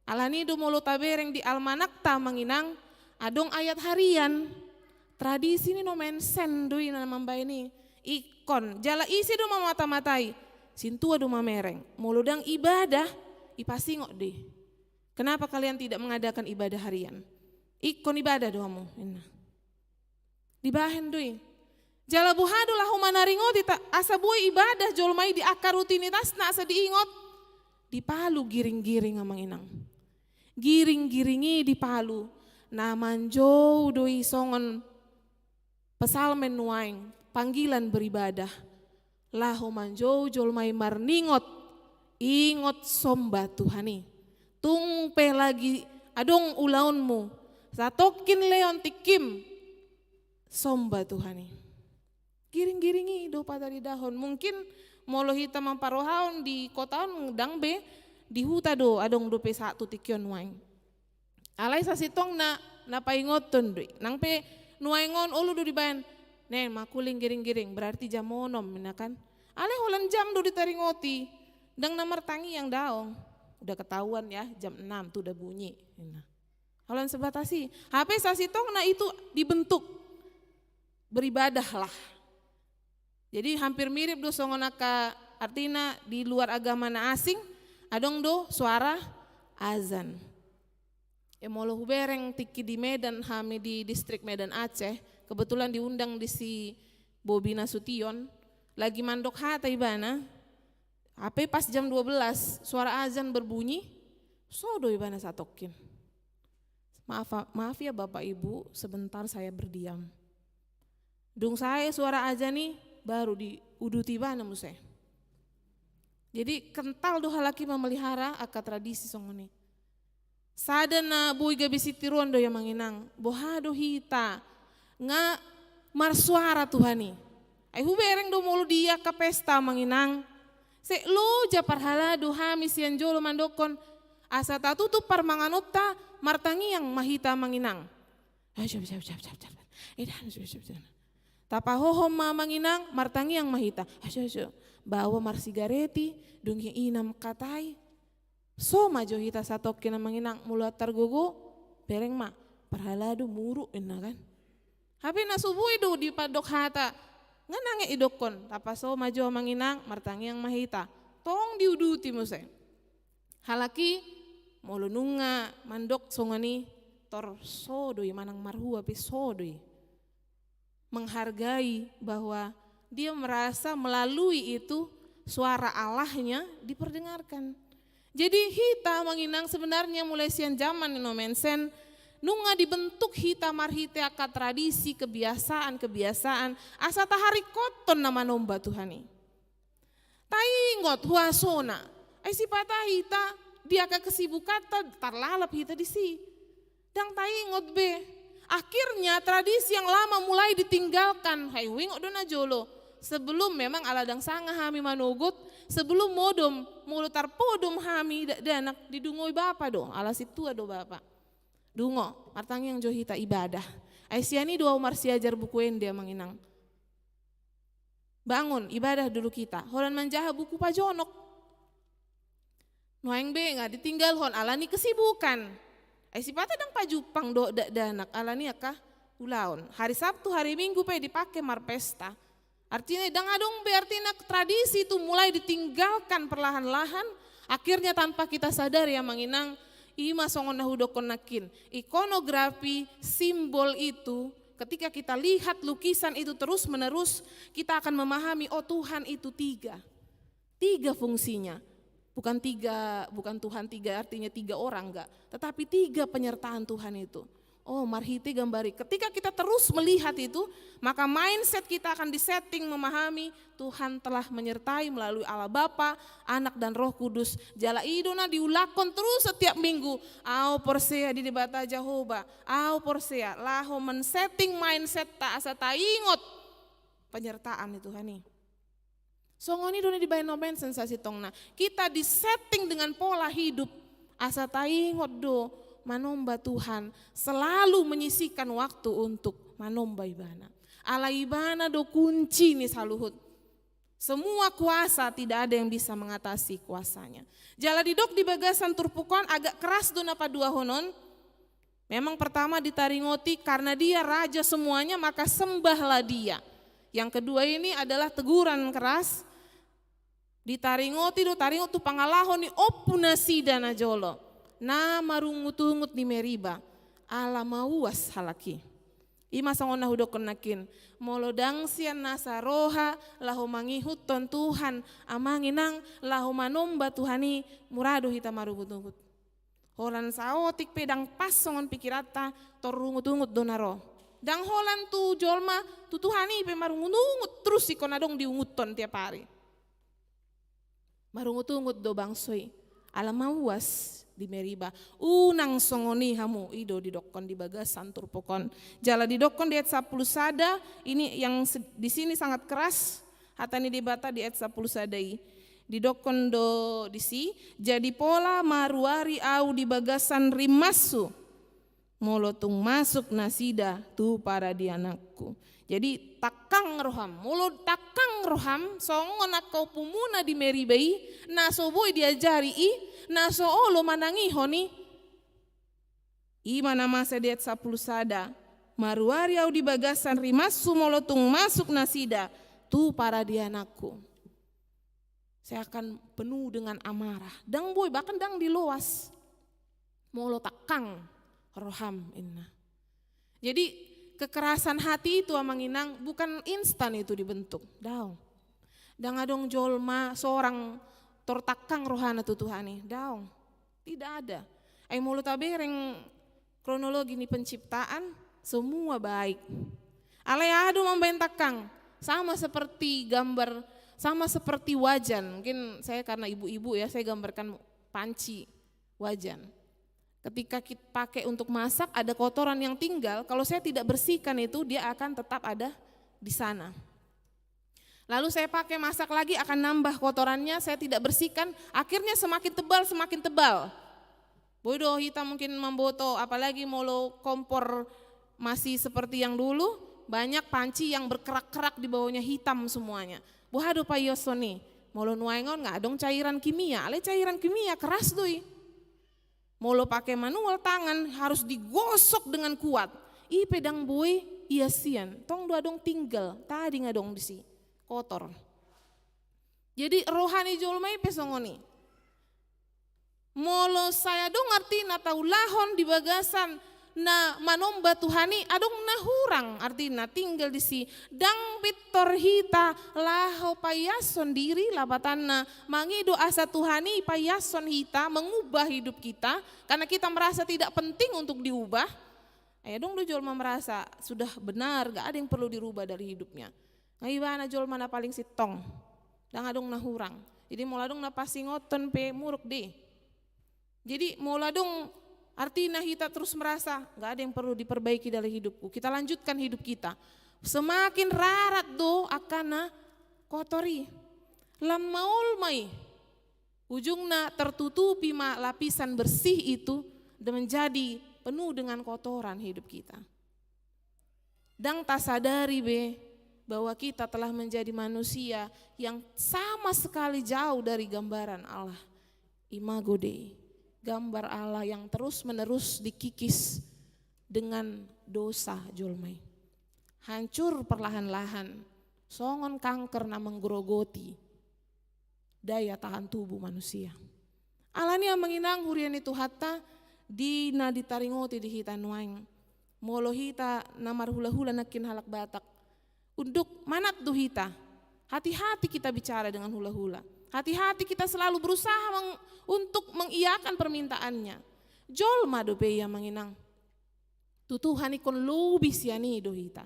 Alani do molo tabereng di almanakta, Amang Inang, adong ayat harian. Tradisi ni Nommensen do i na mambaen i. Ingkon, jala ise do mamata-matai? Sintua do mamereng. Molo ndang ibadah, ipasingot do i. Kenapa kalian tidak mengadakan ibadah harian? Ingkon ibadah do hamu, ninna. Dibahen do i. Jala boha do laho manaringoti ta-, asa boi ibadah jolma i di angka rutinitasna asa diingot? Dipalu giring-giring, Amang Inang. Giring-giring i dipalu. Na manjou do i songon Psalmen nuaeng, panggilan beribadah. Laho manjou jolma i marningot, ingot somba Tuhan i. Tung pe lagi adong ulaonmu, satongkin lehon tingkim, somba Tuhan i. Giring-giring i do pataridahon. Mungkin molo hita mamparrohahon di kota on ndang be, di huta do adong dope sahat tu tingki on nuaeng. Alai sasintongna na paingothon do i. Nang pe nuaeng on olo do dibaen, "Nen, makuling giring-giring, berarti jam onom," ninna kan. Alai holan jam do ditaringoti. Ndang na martangiang daong. "Udah ketahuan ya, jam enam tuh udah bunyi," ninna. Holan sebatas i. Hape sasintongna itu dibentuk. Beribadahlah. Jadi hampir mirip do songon angka artina di luar agama na asing, adong do suara azan. E, molo hubereng tingki di Medan, hami di distrik Medan Aceh, kebetulan diundang disi Bobi Nasution, lagi mandok hata ibana, hape pas jam dua belas suara azan berbunyi, so do ibana satongkin. "Maaf, maaf ya Bapak Ibu, sebentar saya berdiam." Dung sae suara azan i, baru diuduti ibana muse. Jadi kental do halak i memelihara angka tradisi songon i. Sada na boi gabe sitiruon do i, Amang Inang. Boha do hita nga marsuara Tuhan i? Ai hubereng do molo di angka pesta, Amang Inang. Sai loja parhalado hami sian jolo mandokkon, asa tatutup parmanganonta, martangiang ma hita, Amang Inang. Tapahohom ma, Amang Inang, martangiang ma hita. Baoa marsigaret i, dung i inam hata i. So ma jo hita satongkin, Amang Inang, molo antar gogo, bereng ma, parhalado muruk, ninna kan. Hape na so boi do dipandok hata, nga nanget idokkon, tapaso ma jo, Amang Inang, martangiang ma hita. Tong diuduti muse. Halak i, molo nunga mandok songon i, tor so do i, manang marhua pe so do i. Menghargai bahwa dia merasa melalui itu suara Allahnya diperdengarkan. Jadi hita, Amang Inang, sebenarnya mulai sian zaman ni Nommensen, nunga dibentuk hita marhite angka tradisi, kebiasaan-kebiasaan, asa taharingkothon na manomba Tuhan i. Taingot huasona, ai sipata hita di angka kesibukanta tarlalap hita disi. Ndang taingot be. Akhirnya tradisi yang lama mulai ditinggalkan. Ai huingot do na jolo. Sebelum, memang ala ndang sanga hami manogot, sebelum modom, molo tarpodom hami dakdanak, didungoi bapa do, ala sintua do bapa. Dungo, martangiang jo hita, ibadah. Ai sian i do ahu marsiajar buku ende, Amang Inang. Bangun, ibadah dulu kita. Holan manjaha buku pajonok. Nuaeng be nga ditinggalhon ala ni kesibukan. Ai sipata ndang pajumpang dohot dakdanak ala ni angka ulaon. Hari Sabtu, hari Minggu pe dipake marpesta. Artina ndang adong be, artina tradisi itu mulai ditinggalkan perlahan-lahan. Akhirnya tanpa kita sadari, Amang Inang, i ma songon na hudokkon nangkin. Ikonografi, simbol itu, ketika kita lihat lukisan itu terus-menerus, kita akan memahami, oh, Tuhan itu tiga. Tiga fungsinya. Bukan tiga, bukan Tuhan tiga, artinya tiga orang, enggak. Tetapi tiga penyertaan Tuhan itu. Oh, marhite gambar i. Ketika kita terus melihat itu, maka mindset kita akan disetting memahami Tuhan telah menyertai melalui Allah Bapa, Anak, dan Roh Kudus. Jala i do na diulakkon terus setiap minggu. Au porsea di Debata Jahowa. Au porsea, laho men-setting mindset-ta asa taingot penyertaan ni Tuhan i. Songon i do na dibaen on, baen sensasi tong na. Kita disetting dengan pola hidup. Asa taingot do manomba Tuhan. Selalu menyisihkan waktu untuk manomba Ibana. Ala Ibana do kunci ni saluhut. Semua kuasa tidak ada yang bisa mengatasi kuasanya. Jala didok di bagasan turpuk on agak keras do na paduahon on. Memang pertama ditaringoti, karena Dia raja semuanya, maka sembahlah Dia. Yang kedua ini adalah teguran keras. Ditaringoti do, taringot tu pangalaho ni ompu nasida najolo na marungutungut di Meriba, ala mauas halak i. I ma songon na hudokkon nangkin, molo ndang sian nasa roha laho mangihuthon Tuhan, amang inang, laho manomba Tuhan i, mura do hita marungutungut. Holan saotik pe ndang pas songon pikiranta, tor rungutungut do na ro. Ndang holan tu jolma, tu Tuhan i pe marungutungut terus ingkon adong diunguthon tiap ari. Marungutungut do bangso i, ala mauas di Meriba. Unang songon i hamu, i do didokkon di bagasan turpuk on. Jala didokkon di ayat sampulu sada, ini yang se-, di sini sangat keras, hata ni Debata di ayat sampulu sada i. Didokkon do disi, jadi pola maruari au di bagasan rimashu, molo tung masuk nasida tu paradiananku. Jadi tangkang roham, molo tangkang roham, songon angka ompumuna di Meriba i, na so boi diajari i, na so olo manangihon i. I ma na masa di ayat sampulu sada, maruari au di bagasan rimashu molo tung masuk nasida tu paradiananku. Saya akan penuh dengan amarah. Ndang boi, bahkan ndang diloas. Molo tangkang roham, inna. Jadi kekerasan hati itu, amang inang, bukan instan itu dibentuk. Daong. Ndang adong jolma sorang tor tangkang rohana tu Tuhan i. Daong. Tidak ada. Ai molo tabereng kronologi ni penciptaan, semua baik. Alai aha do mambaen tangkang? Sama seperti gambar, sama seperti wajan. Mungkin saya karena ibu-ibu ya, saya gambarkan panci, wajan. Ketika kita pakai untuk masak, ada kotoran yang tinggal, kalau saya tidak bersihkan itu, dia akan tetap ada di sana. Lalu saya pakai masak lagi, akan nambah kotorannya, saya tidak bersihkan, akhirnya semakin tebal, semakin tebal. Boi do hita mungkin mamboto, apalagi molo kompor masih seperti yang dulu, banyak panci yang berkerak-kerak di bawahnya, hitam semuanya. Boha do paioshon i? Molo nuaeng on nga adong cairan kimia, alai cairan kimia keras do i. Molo pakai manual, tangan harus digosok dengan kuat. I pe ndang boi iasian, tong do adong tinggal, tading adong disi, kotor. Jadi roha ni jolma i pe songon i. Molo sai adong artina taulahon di bagasan na manomba Tuhan i, adong na hurang artina tinggal disi. Ndang pintor hita laho paiashon diri, lapatanna mangido asa Tuhan i paiashon hita, mengubah hidup kita, karena kita merasa tidak penting untuk diubah. Ai adong do jolma merasa sudah benar, gak ada yang perlu dirubah dari hidupnya. Nga ibana jolma na paling sintong. Ndang adong na hurang. Jadi molo adong na pasingothon pe muruk dei. Jadi molo adong artina hita terus merasa, nggak ada yang perlu diperbaiki dalam hidupku, kita lanjutkan hidup kita. Semakin rarat do angka na kotor i. Lam maol ma i. Ujungna tertutupi ma lapisan bersih itu dan menjadi penuh dengan kotoran hidup kita. Ndang tasadari be bahwa kita telah menjadi manusia yang sama sekali jauh dari gambaran Allah. Imago Dei, gambar Allah yang terus-menerus dikikis dengan dosa jolma i. Hancur perlahan-lahan, songon kanker na menggerogoti daya tahan tubuh manusia. Alani i, amang inang, huria ni Tuhanta, di na ditaringoti di hita nuaeng. Molo hita na marhulahula nangkin halak Batak, unduk manat do hita. Hati-hati kita bicara dengan hulahula. Hati-hati kita selalu berusaha meng-, untuk mengiyakan permintaannya. Jolma dope i, amang inang. Tu Tuhan ingkon lobi sian i do hita.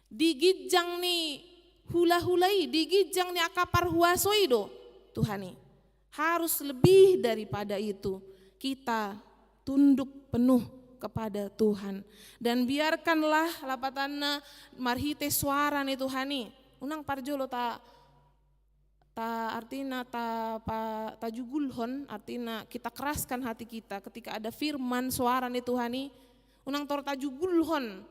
Di ginjang ni hula-hula i, di ginjang ni angka parhuaso i do Tuhan i. Harus lebih daripada itu, kita tunduk penuh kepada Tuhan. Dan biarkanlah lapatanna marhite suara ni Tuhan i. Unang parjolo ta ta, artina ta, pa, tajugulhon, artina kita keraskan hati kita ketika ada firman suara ni Tuhan i, unang tor tajugulhon.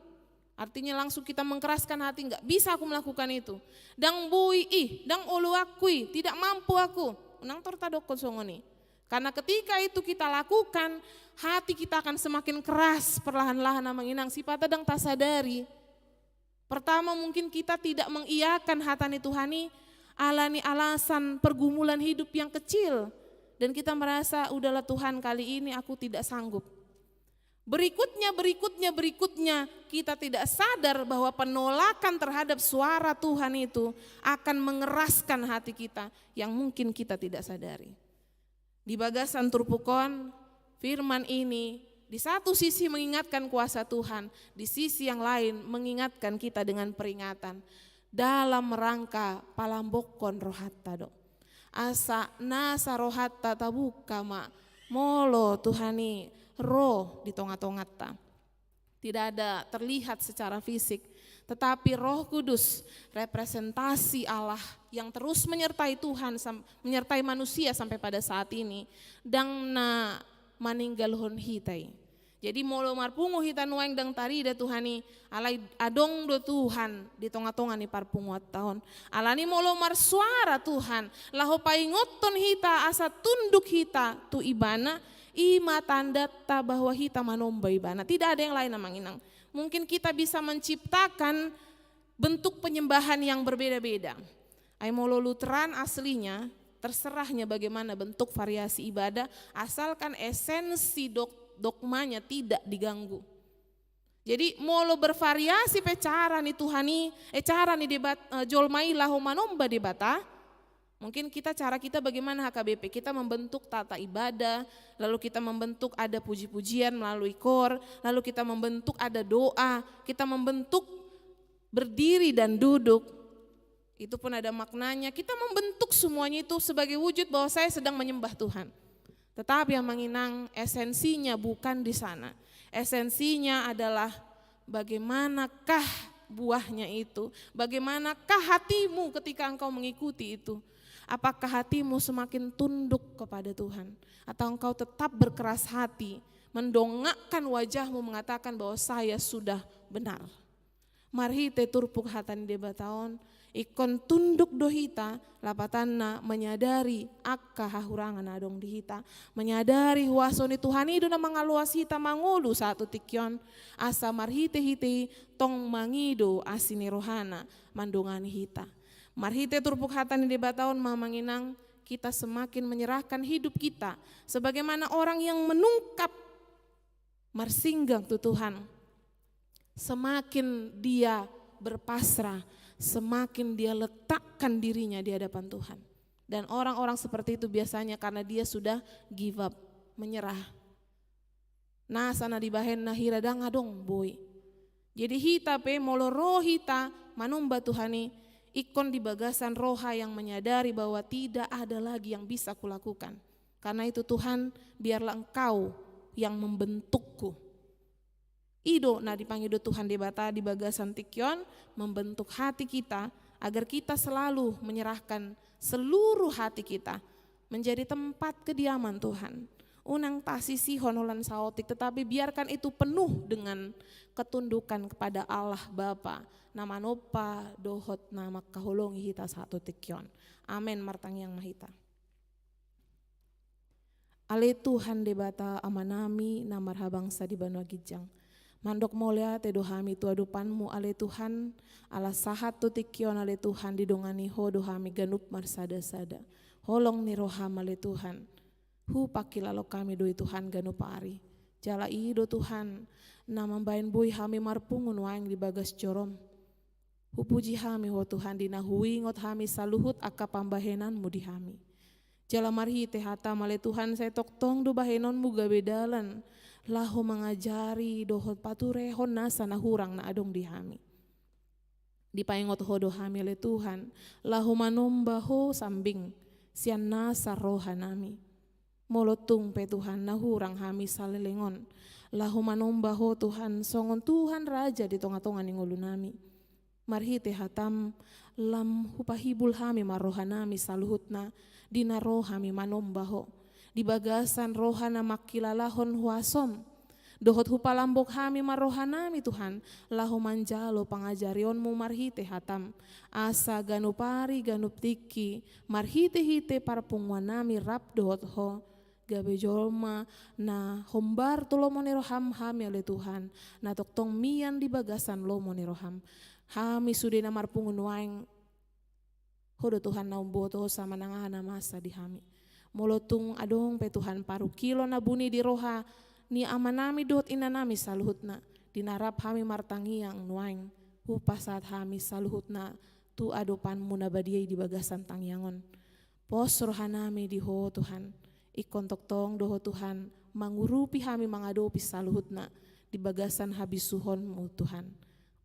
Artinya langsung kita mengkeraskan hati, "Nggak bisa aku melakukan itu. Ndang boi i, ndang oloanku i, tidak mampu aku." Unang tor tadokkon songon i. Karena ketika itu kita lakukan, hati kita akan semakin keras perlahan-lahan, amang inang, sipata ndang tasadari. Pertama, mungkin kita tidak mengiyakan hata ni Tuhan i, ala ni alasan pergumulan hidup yang kecil. Dan kita merasa, "Udahlah Tuhan, kali ini aku tidak sanggup." Berikutnya, berikutnya, berikutnya, kita tidak sadar bahwa penolakan terhadap suara Tuhan itu akan mengeraskan hati kita yang mungkin kita tidak sadari. Di bagasan turpuk on, firman ini di satu sisi mengingatkan kuasa Tuhan, di sisi yang lain mengingatkan kita dengan peringatan dalam rangka palambokkon rohanta do. Asa nasa rohanta tabuka ma molo Tuhan i ro di tonga-tonganta. Tidak ada terlihat secara fisik, tetapi Roh Kudus, representasi Allah yang terus menyertai Tuhan, sam-, menyertai manusia sampai pada saat ini, ndang na maninggalhon hita i. Jadi molo marpungu hita nuaeng ndang tarida Tuhan i, alai adong do Tuhan di tonga-tonga ni parpunguanta on. Alani molo marsuara Tuhan, laho paingothon hita asa tunduk hita tu Ibana, i ma tandanta bahwa hita manomba Ibana. Tidak ada yang lain, amang inang. Mungkin kita bisa menciptakan bentuk penyembahan yang berbeda-beda. Ai molo Lutheran aslinya, terserahnya bagaimana bentuk variasi ibadah, asalkan esensi dok-, dogmanya tidak diganggu. Jadi molo bervariasi pe cara ni Tuhan i, eh, cara ni debat-, eh, jolma i laho manomba Debata, mungkin kita, cara kita bagaimana H K B P, kita membentuk tata ibadah, lalu kita membentuk ada puji-pujian melalui kor, lalu kita membentuk ada doa, kita membentuk berdiri dan duduk. Itu pun ada maknanya. Kita membentuk semuanya itu sebagai wujud bahwa saya sedang menyembah Tuhan. Tetapi, amang inang, esensinya bukan di sana. Esensinya adalah bagaimanakah buahnya itu, bagaimanakah hatimu ketika engkau mengikuti itu. Apakah hatimu semakin tunduk kepada Tuhan? Atau engkau tetap berkeras hati, mendongakkan wajahmu, mengatakan bahwa saya sudah benar? Marhite turpuk hata ni Debata on, ingkon tunduk do hita, lapatanna menyadari angka hahurangan na adong di hita, menyadari huaso ni Tuhan i do na mangaloas hita mangolu sahat tu tingki on, asa marhite-hite i tong mangido asi ni rohana mandongani hita. Marhite turpuk hata ni Debata on ma, amang inang, kita semakin menyerahkan hidup kita sebagaimana orang yang menungkap marsinggang tu Tuhan, semakin dia berpasrah, semakin dia letakkan dirinya di hadapan Tuhan. Dan orang-orang seperti itu biasanya karena dia sudah give up, menyerah. Nasa na dibahenna hira ndang adong boi. Jadi hita pe molo ro hita manomba Tuhan i, ingkon di bagasan roha yang menyadari bahwa tidak ada lagi yang bisa kulakukan. Karena itu, Tuhan, biarlah Engkau yang membentukku. I do na dipangido Tuhan Debata di bagasan tingki on, membentuk hati kita, agar kita selalu menyerahkan seluruh hati kita menjadi tempat kediaman Tuhan. Unang tasisihon holan saotik, tetapi biarkan itu penuh dengan ketundukan kepada Allah Bapa, na manompa dohot na mangkaholongi hita sahat tu tingki on. Amen. Martangiang ma hita. Ale Tuhan Debata Amanami na marhabangsa di banua ginjang. Mandok mauliate do hami tu adopanMu, ale Tuhan, ala sahat tu tingki on, ale Tuhan, didongani Ho do hami ganup marsadasada. Holong ni rohaM, ale Tuhan, hupangkilalo hami do i, Tuhan, ganup ari. Jala i do, Tuhan, na mambahen boi hami marpungu nuaeng di bagas joroM. Hupuji hami Ho Tuhan, di na huingot hami saluhut angka pambahenanMu di hami. Jala marhite hataM ale Tuhan, sai tongtong do bahenonMu gabe dalan laho mangajari dohot paturehon nasa na hurang na adong di hami. Dipaingot Ho do hami ale Tuhan, laho manomba Ho sambing sian nasa rohanami. Molo tung pe Tuhan na hurang hami saleleng on, laho manomba Ho Tuhan songon Tuhan Raja di tonga-tonga ni ngolunami. Marhite hataM, lam hupahibul hami ma rohanami saluhutna, di na ro hami manomba Ho. Di bagasan roha na mangkilalahon huasoM. Dohot hupalambok hami ma rohanami Tuhan, laho manjalo pangajarionMu marhite hataM. Asa ganup ari ganup tingki, marhite-hite parpunguannami rap dohot Ho. Gabe jolma na hombar tu lomo ni rohaM hami ale Tuhan, na tongtong mian di bagasan lomo ni rohaM. Hami sude na marpungu nuaeng, Ho do Tuhan na umboto, Ho sama na ngana masa di hami. Molo tung adong pe Tuhan parungkilon na buni di roha ni amanami dohot inanami saluhutna, di na rap hami martangiang nuaeng, hupasahat hami saluhutna tu adopanMu na badia i di bagasan tangiang on. Pos rohanami di Ho Tuhan, ingkon tongtong do Ho Tuhan mangurupi hami mangadopi saluhutna di bagasan habisuhonMu Tuhan.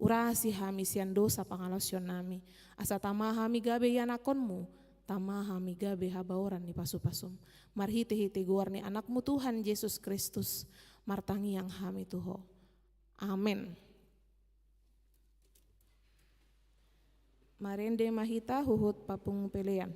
Urasi hami sian dosa pangalaosionnami, asa tama hami gabe ianakkonMu, tama hami gabe habaoran ni pasu-pasuM. Marhite-hite goar ni AnakMu Tuhan Jesus Kristus, martangiang hami tu Ho. Amen. Marende ma hita huhut papungu pelean.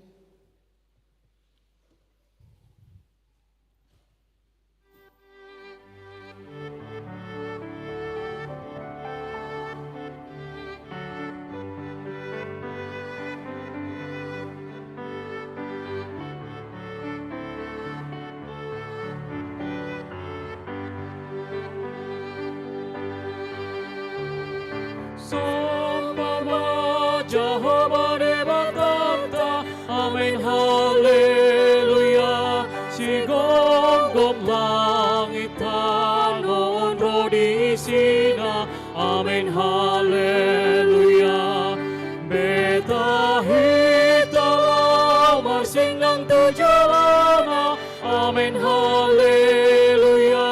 Samba ma Jahowa Debatanta, amen haleluya. Sigomgom langit tano on ro di isina, amen haleluya. Betahita laho marsinang tu jolona, amen haleluya.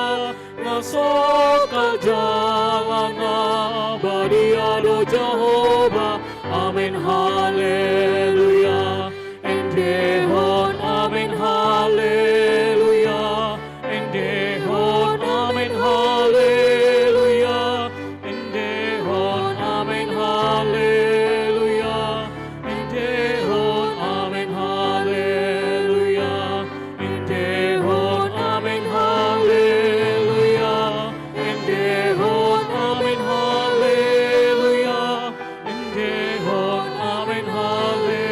Na sokal jala na badia do Jahowa, amen haleluya. Endehon amen haleluya. Endehon amen haleluya. Endehon amen haleluya. Endehon amen haleluya. Endehon amen haleluya. Endehon amen haleluya. Endehon amen haleluya.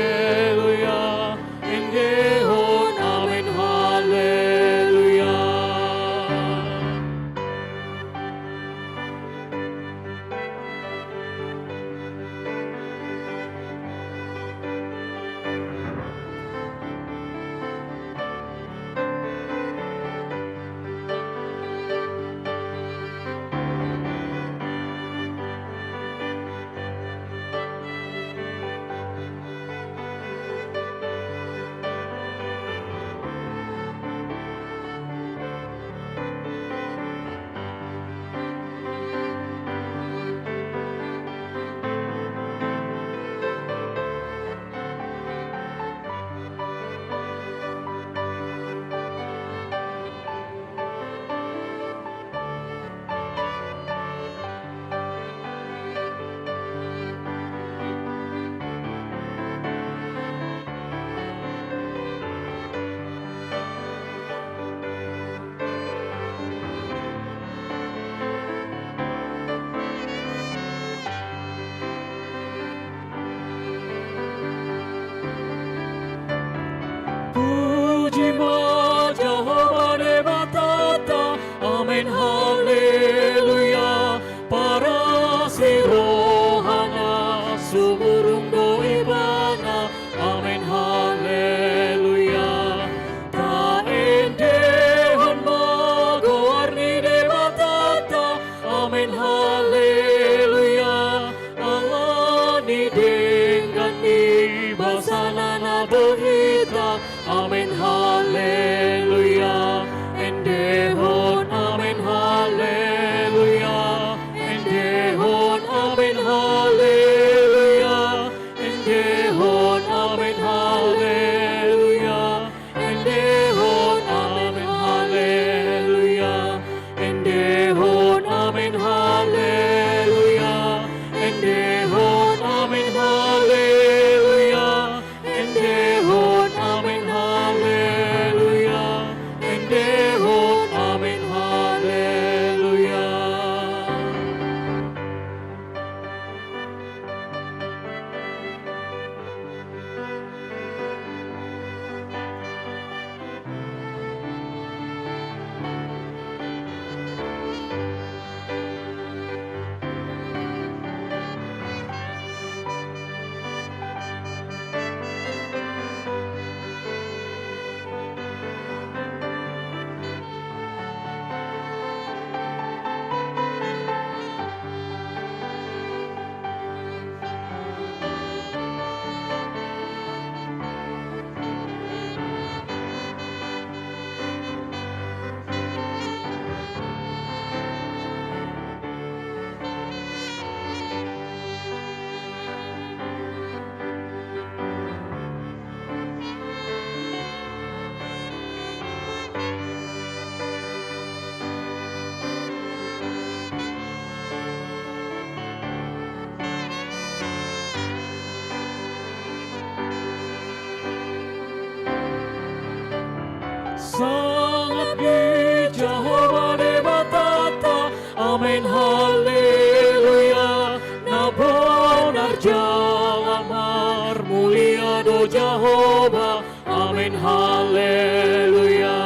Amen, haleluya. Na bonar jala marmulia do Jahowa. Amen, haleluya.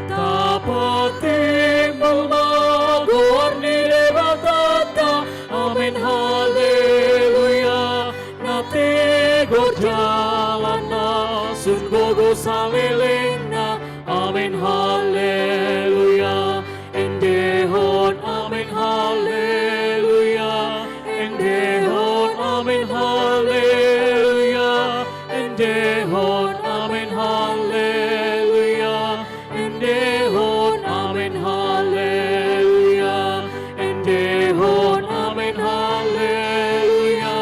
Tapatimbul ma goar ni Debatanta. Amen, haleluya. Na tigor jalanna, sun gogo salelengna. Amen, haleluya. Endehon amen, haleluya. Endehon amen, haleluya. Endehon amen, haleluya. Endehon amen, haleluya. Endehon amen, haleluya.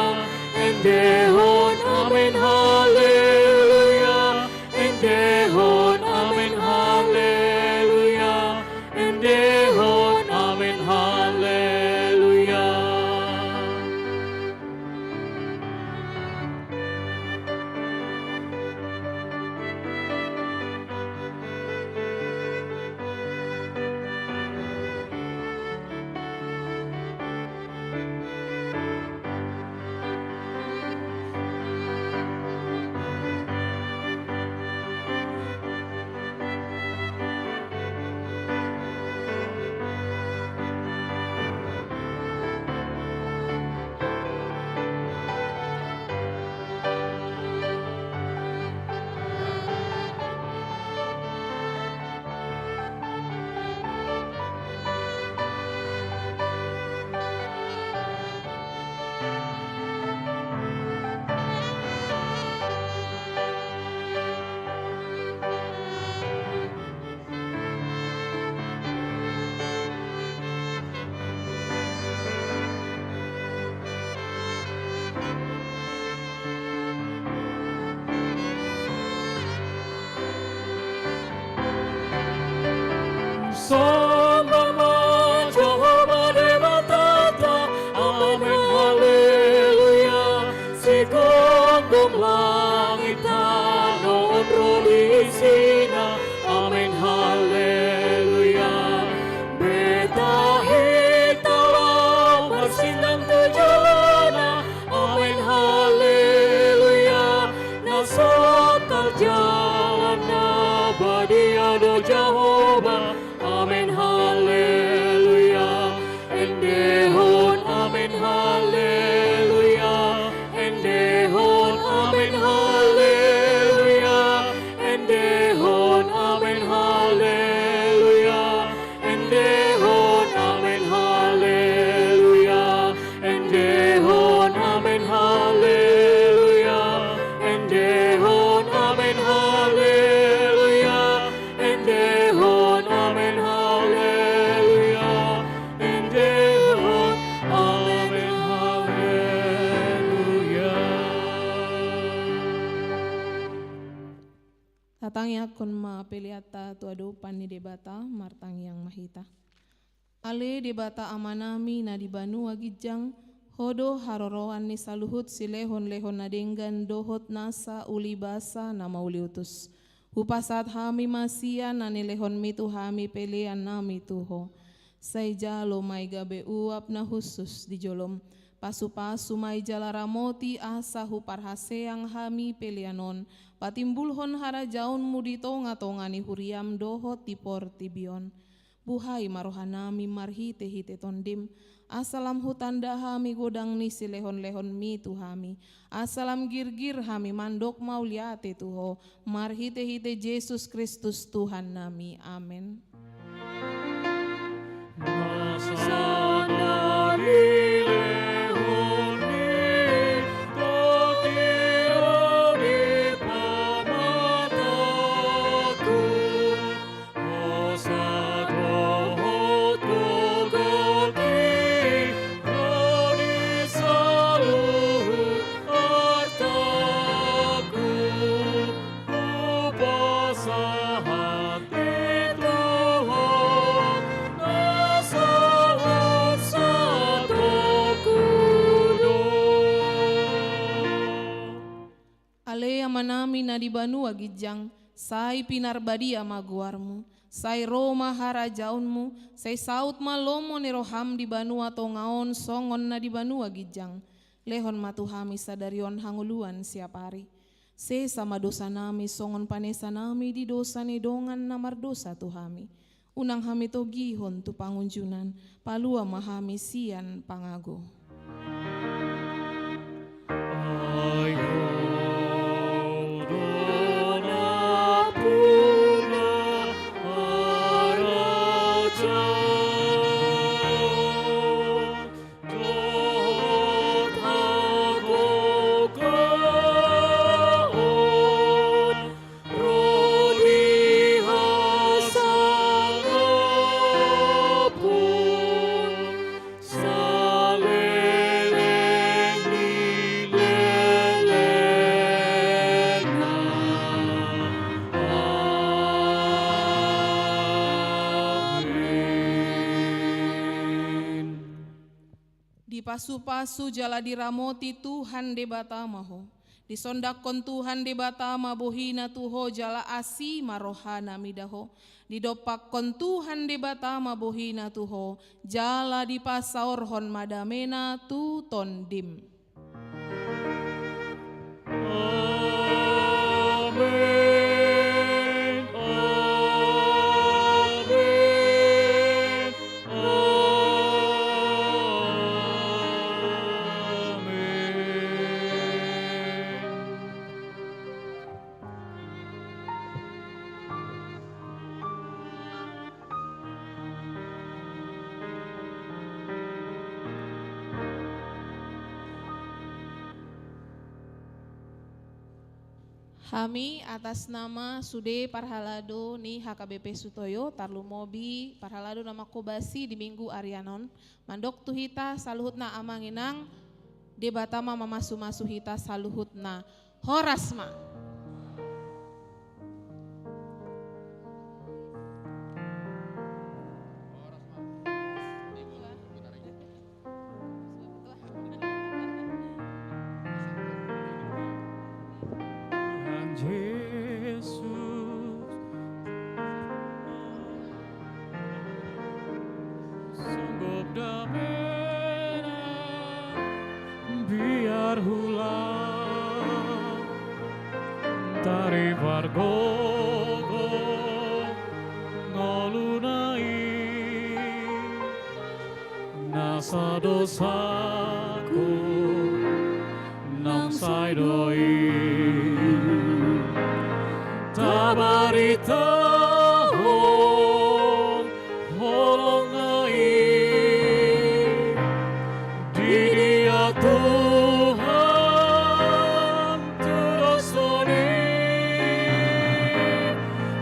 Endehon amen, haleluya. Endehon amen, haleluya. Endehon amen, haleluya. Samba ma Jahowa Debatanta, amen, haleluya. Sigomgom langit tano on ro di isina, amen, haleluya. Beta hita laho marsindang tu jolona, amen, haleluya. Na sotal jalanna badia do Jahowa, amen, haleluya. Endehon amen, haleluya. Endehon amen, haleluya. Endehon amen, haleluya. Endehon amen, haleluya. Endehon amen, haleluya. Endehon amen, haleluya. Endehon amen, haleluya. Endehon amen, haleluya. Tatangianghon ma peleanta tu adopan ni Debata, martangiang ma hita. Ale Debata Amanami na di banua ginjang, Ho do haroroan ni saluhut silehonlehon na denggan dohot nasa uli basa na mauliutus. Hupasahat hami ma sian na nilehonmi tu hami peleannami tu Ho. Sai jalo ma i gabe uap na hushus di jolom. Pasupasu ma i jala ramoti asa huparhaseang hami pelean on patimbulhon harajaonmu di tongatonga ni huriam dohot di portibi on. Buhai ma rohanami marhitehite Tondim, asa lam hutanda hami godang ni silehonlehonmi tu hami, asa lam girgir hami mandok mauliate tu Ho, marhitehite Jesus Kristus Tuhannami. Amen. Nasa na nilehonmi togihon di pamatangku, hosa dohot gogo i ro di saluhut artaku. Hupasahat i tu Ho na sahat satoku do. Ale Amanami na di banua ginjang, sai pinarbadia ma goarmu. Sai ro ma harajaonmu, sai saut ma lomo ni roham di banua tonga on songon na di banua ginjang. Lehon ma tu hami sadari on hangoluan siapari. Sesa ma dosanami songon panesanami di dosa ni dongan na mardosa tu hami. Unang hami togihon tu pangunjunan, palua ma hami sian pangago. Amin. Dipasupasu jala diramoti Tuhan Debata ma ho. Disondanghon Tuhan Debata ma bohina tu ho jala asi ma rohana mida ho. Didompakhon Tuhan Debata ma bohina tu ho jala dipasaorhon ma damena tu tondim. Amen, amen, amen. Hami atas nama sude parhalado ni H K B P Sutoyo, tarlumobi parhalado na mangkobasi di Minggu arian on, mandok tu hita saluhutna amang inang, Debata ma mamasumasu hita saluhutna. Horas ma. Tuhan Jesus, sungkup damena biar hulang taribar gogo ngoluna i. Nasa dosaku nang sai do i tabaritahon holongna i. Di dia Tuhan tudos on i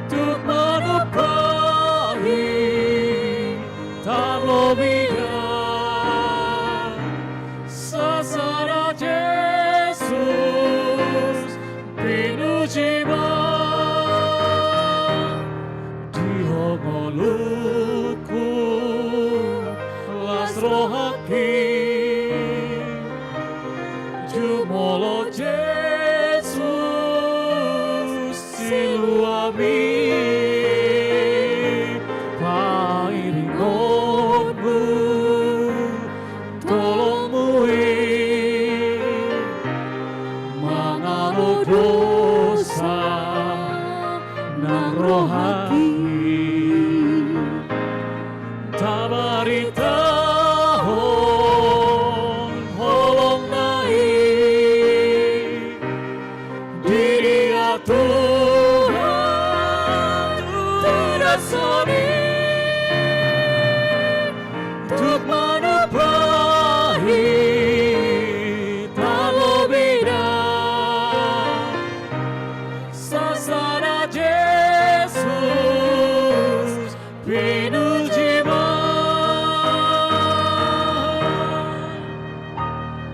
tuk manumpahi tarlobi sasada Jesus, pinuji ma di ho ngolungku, las rohangki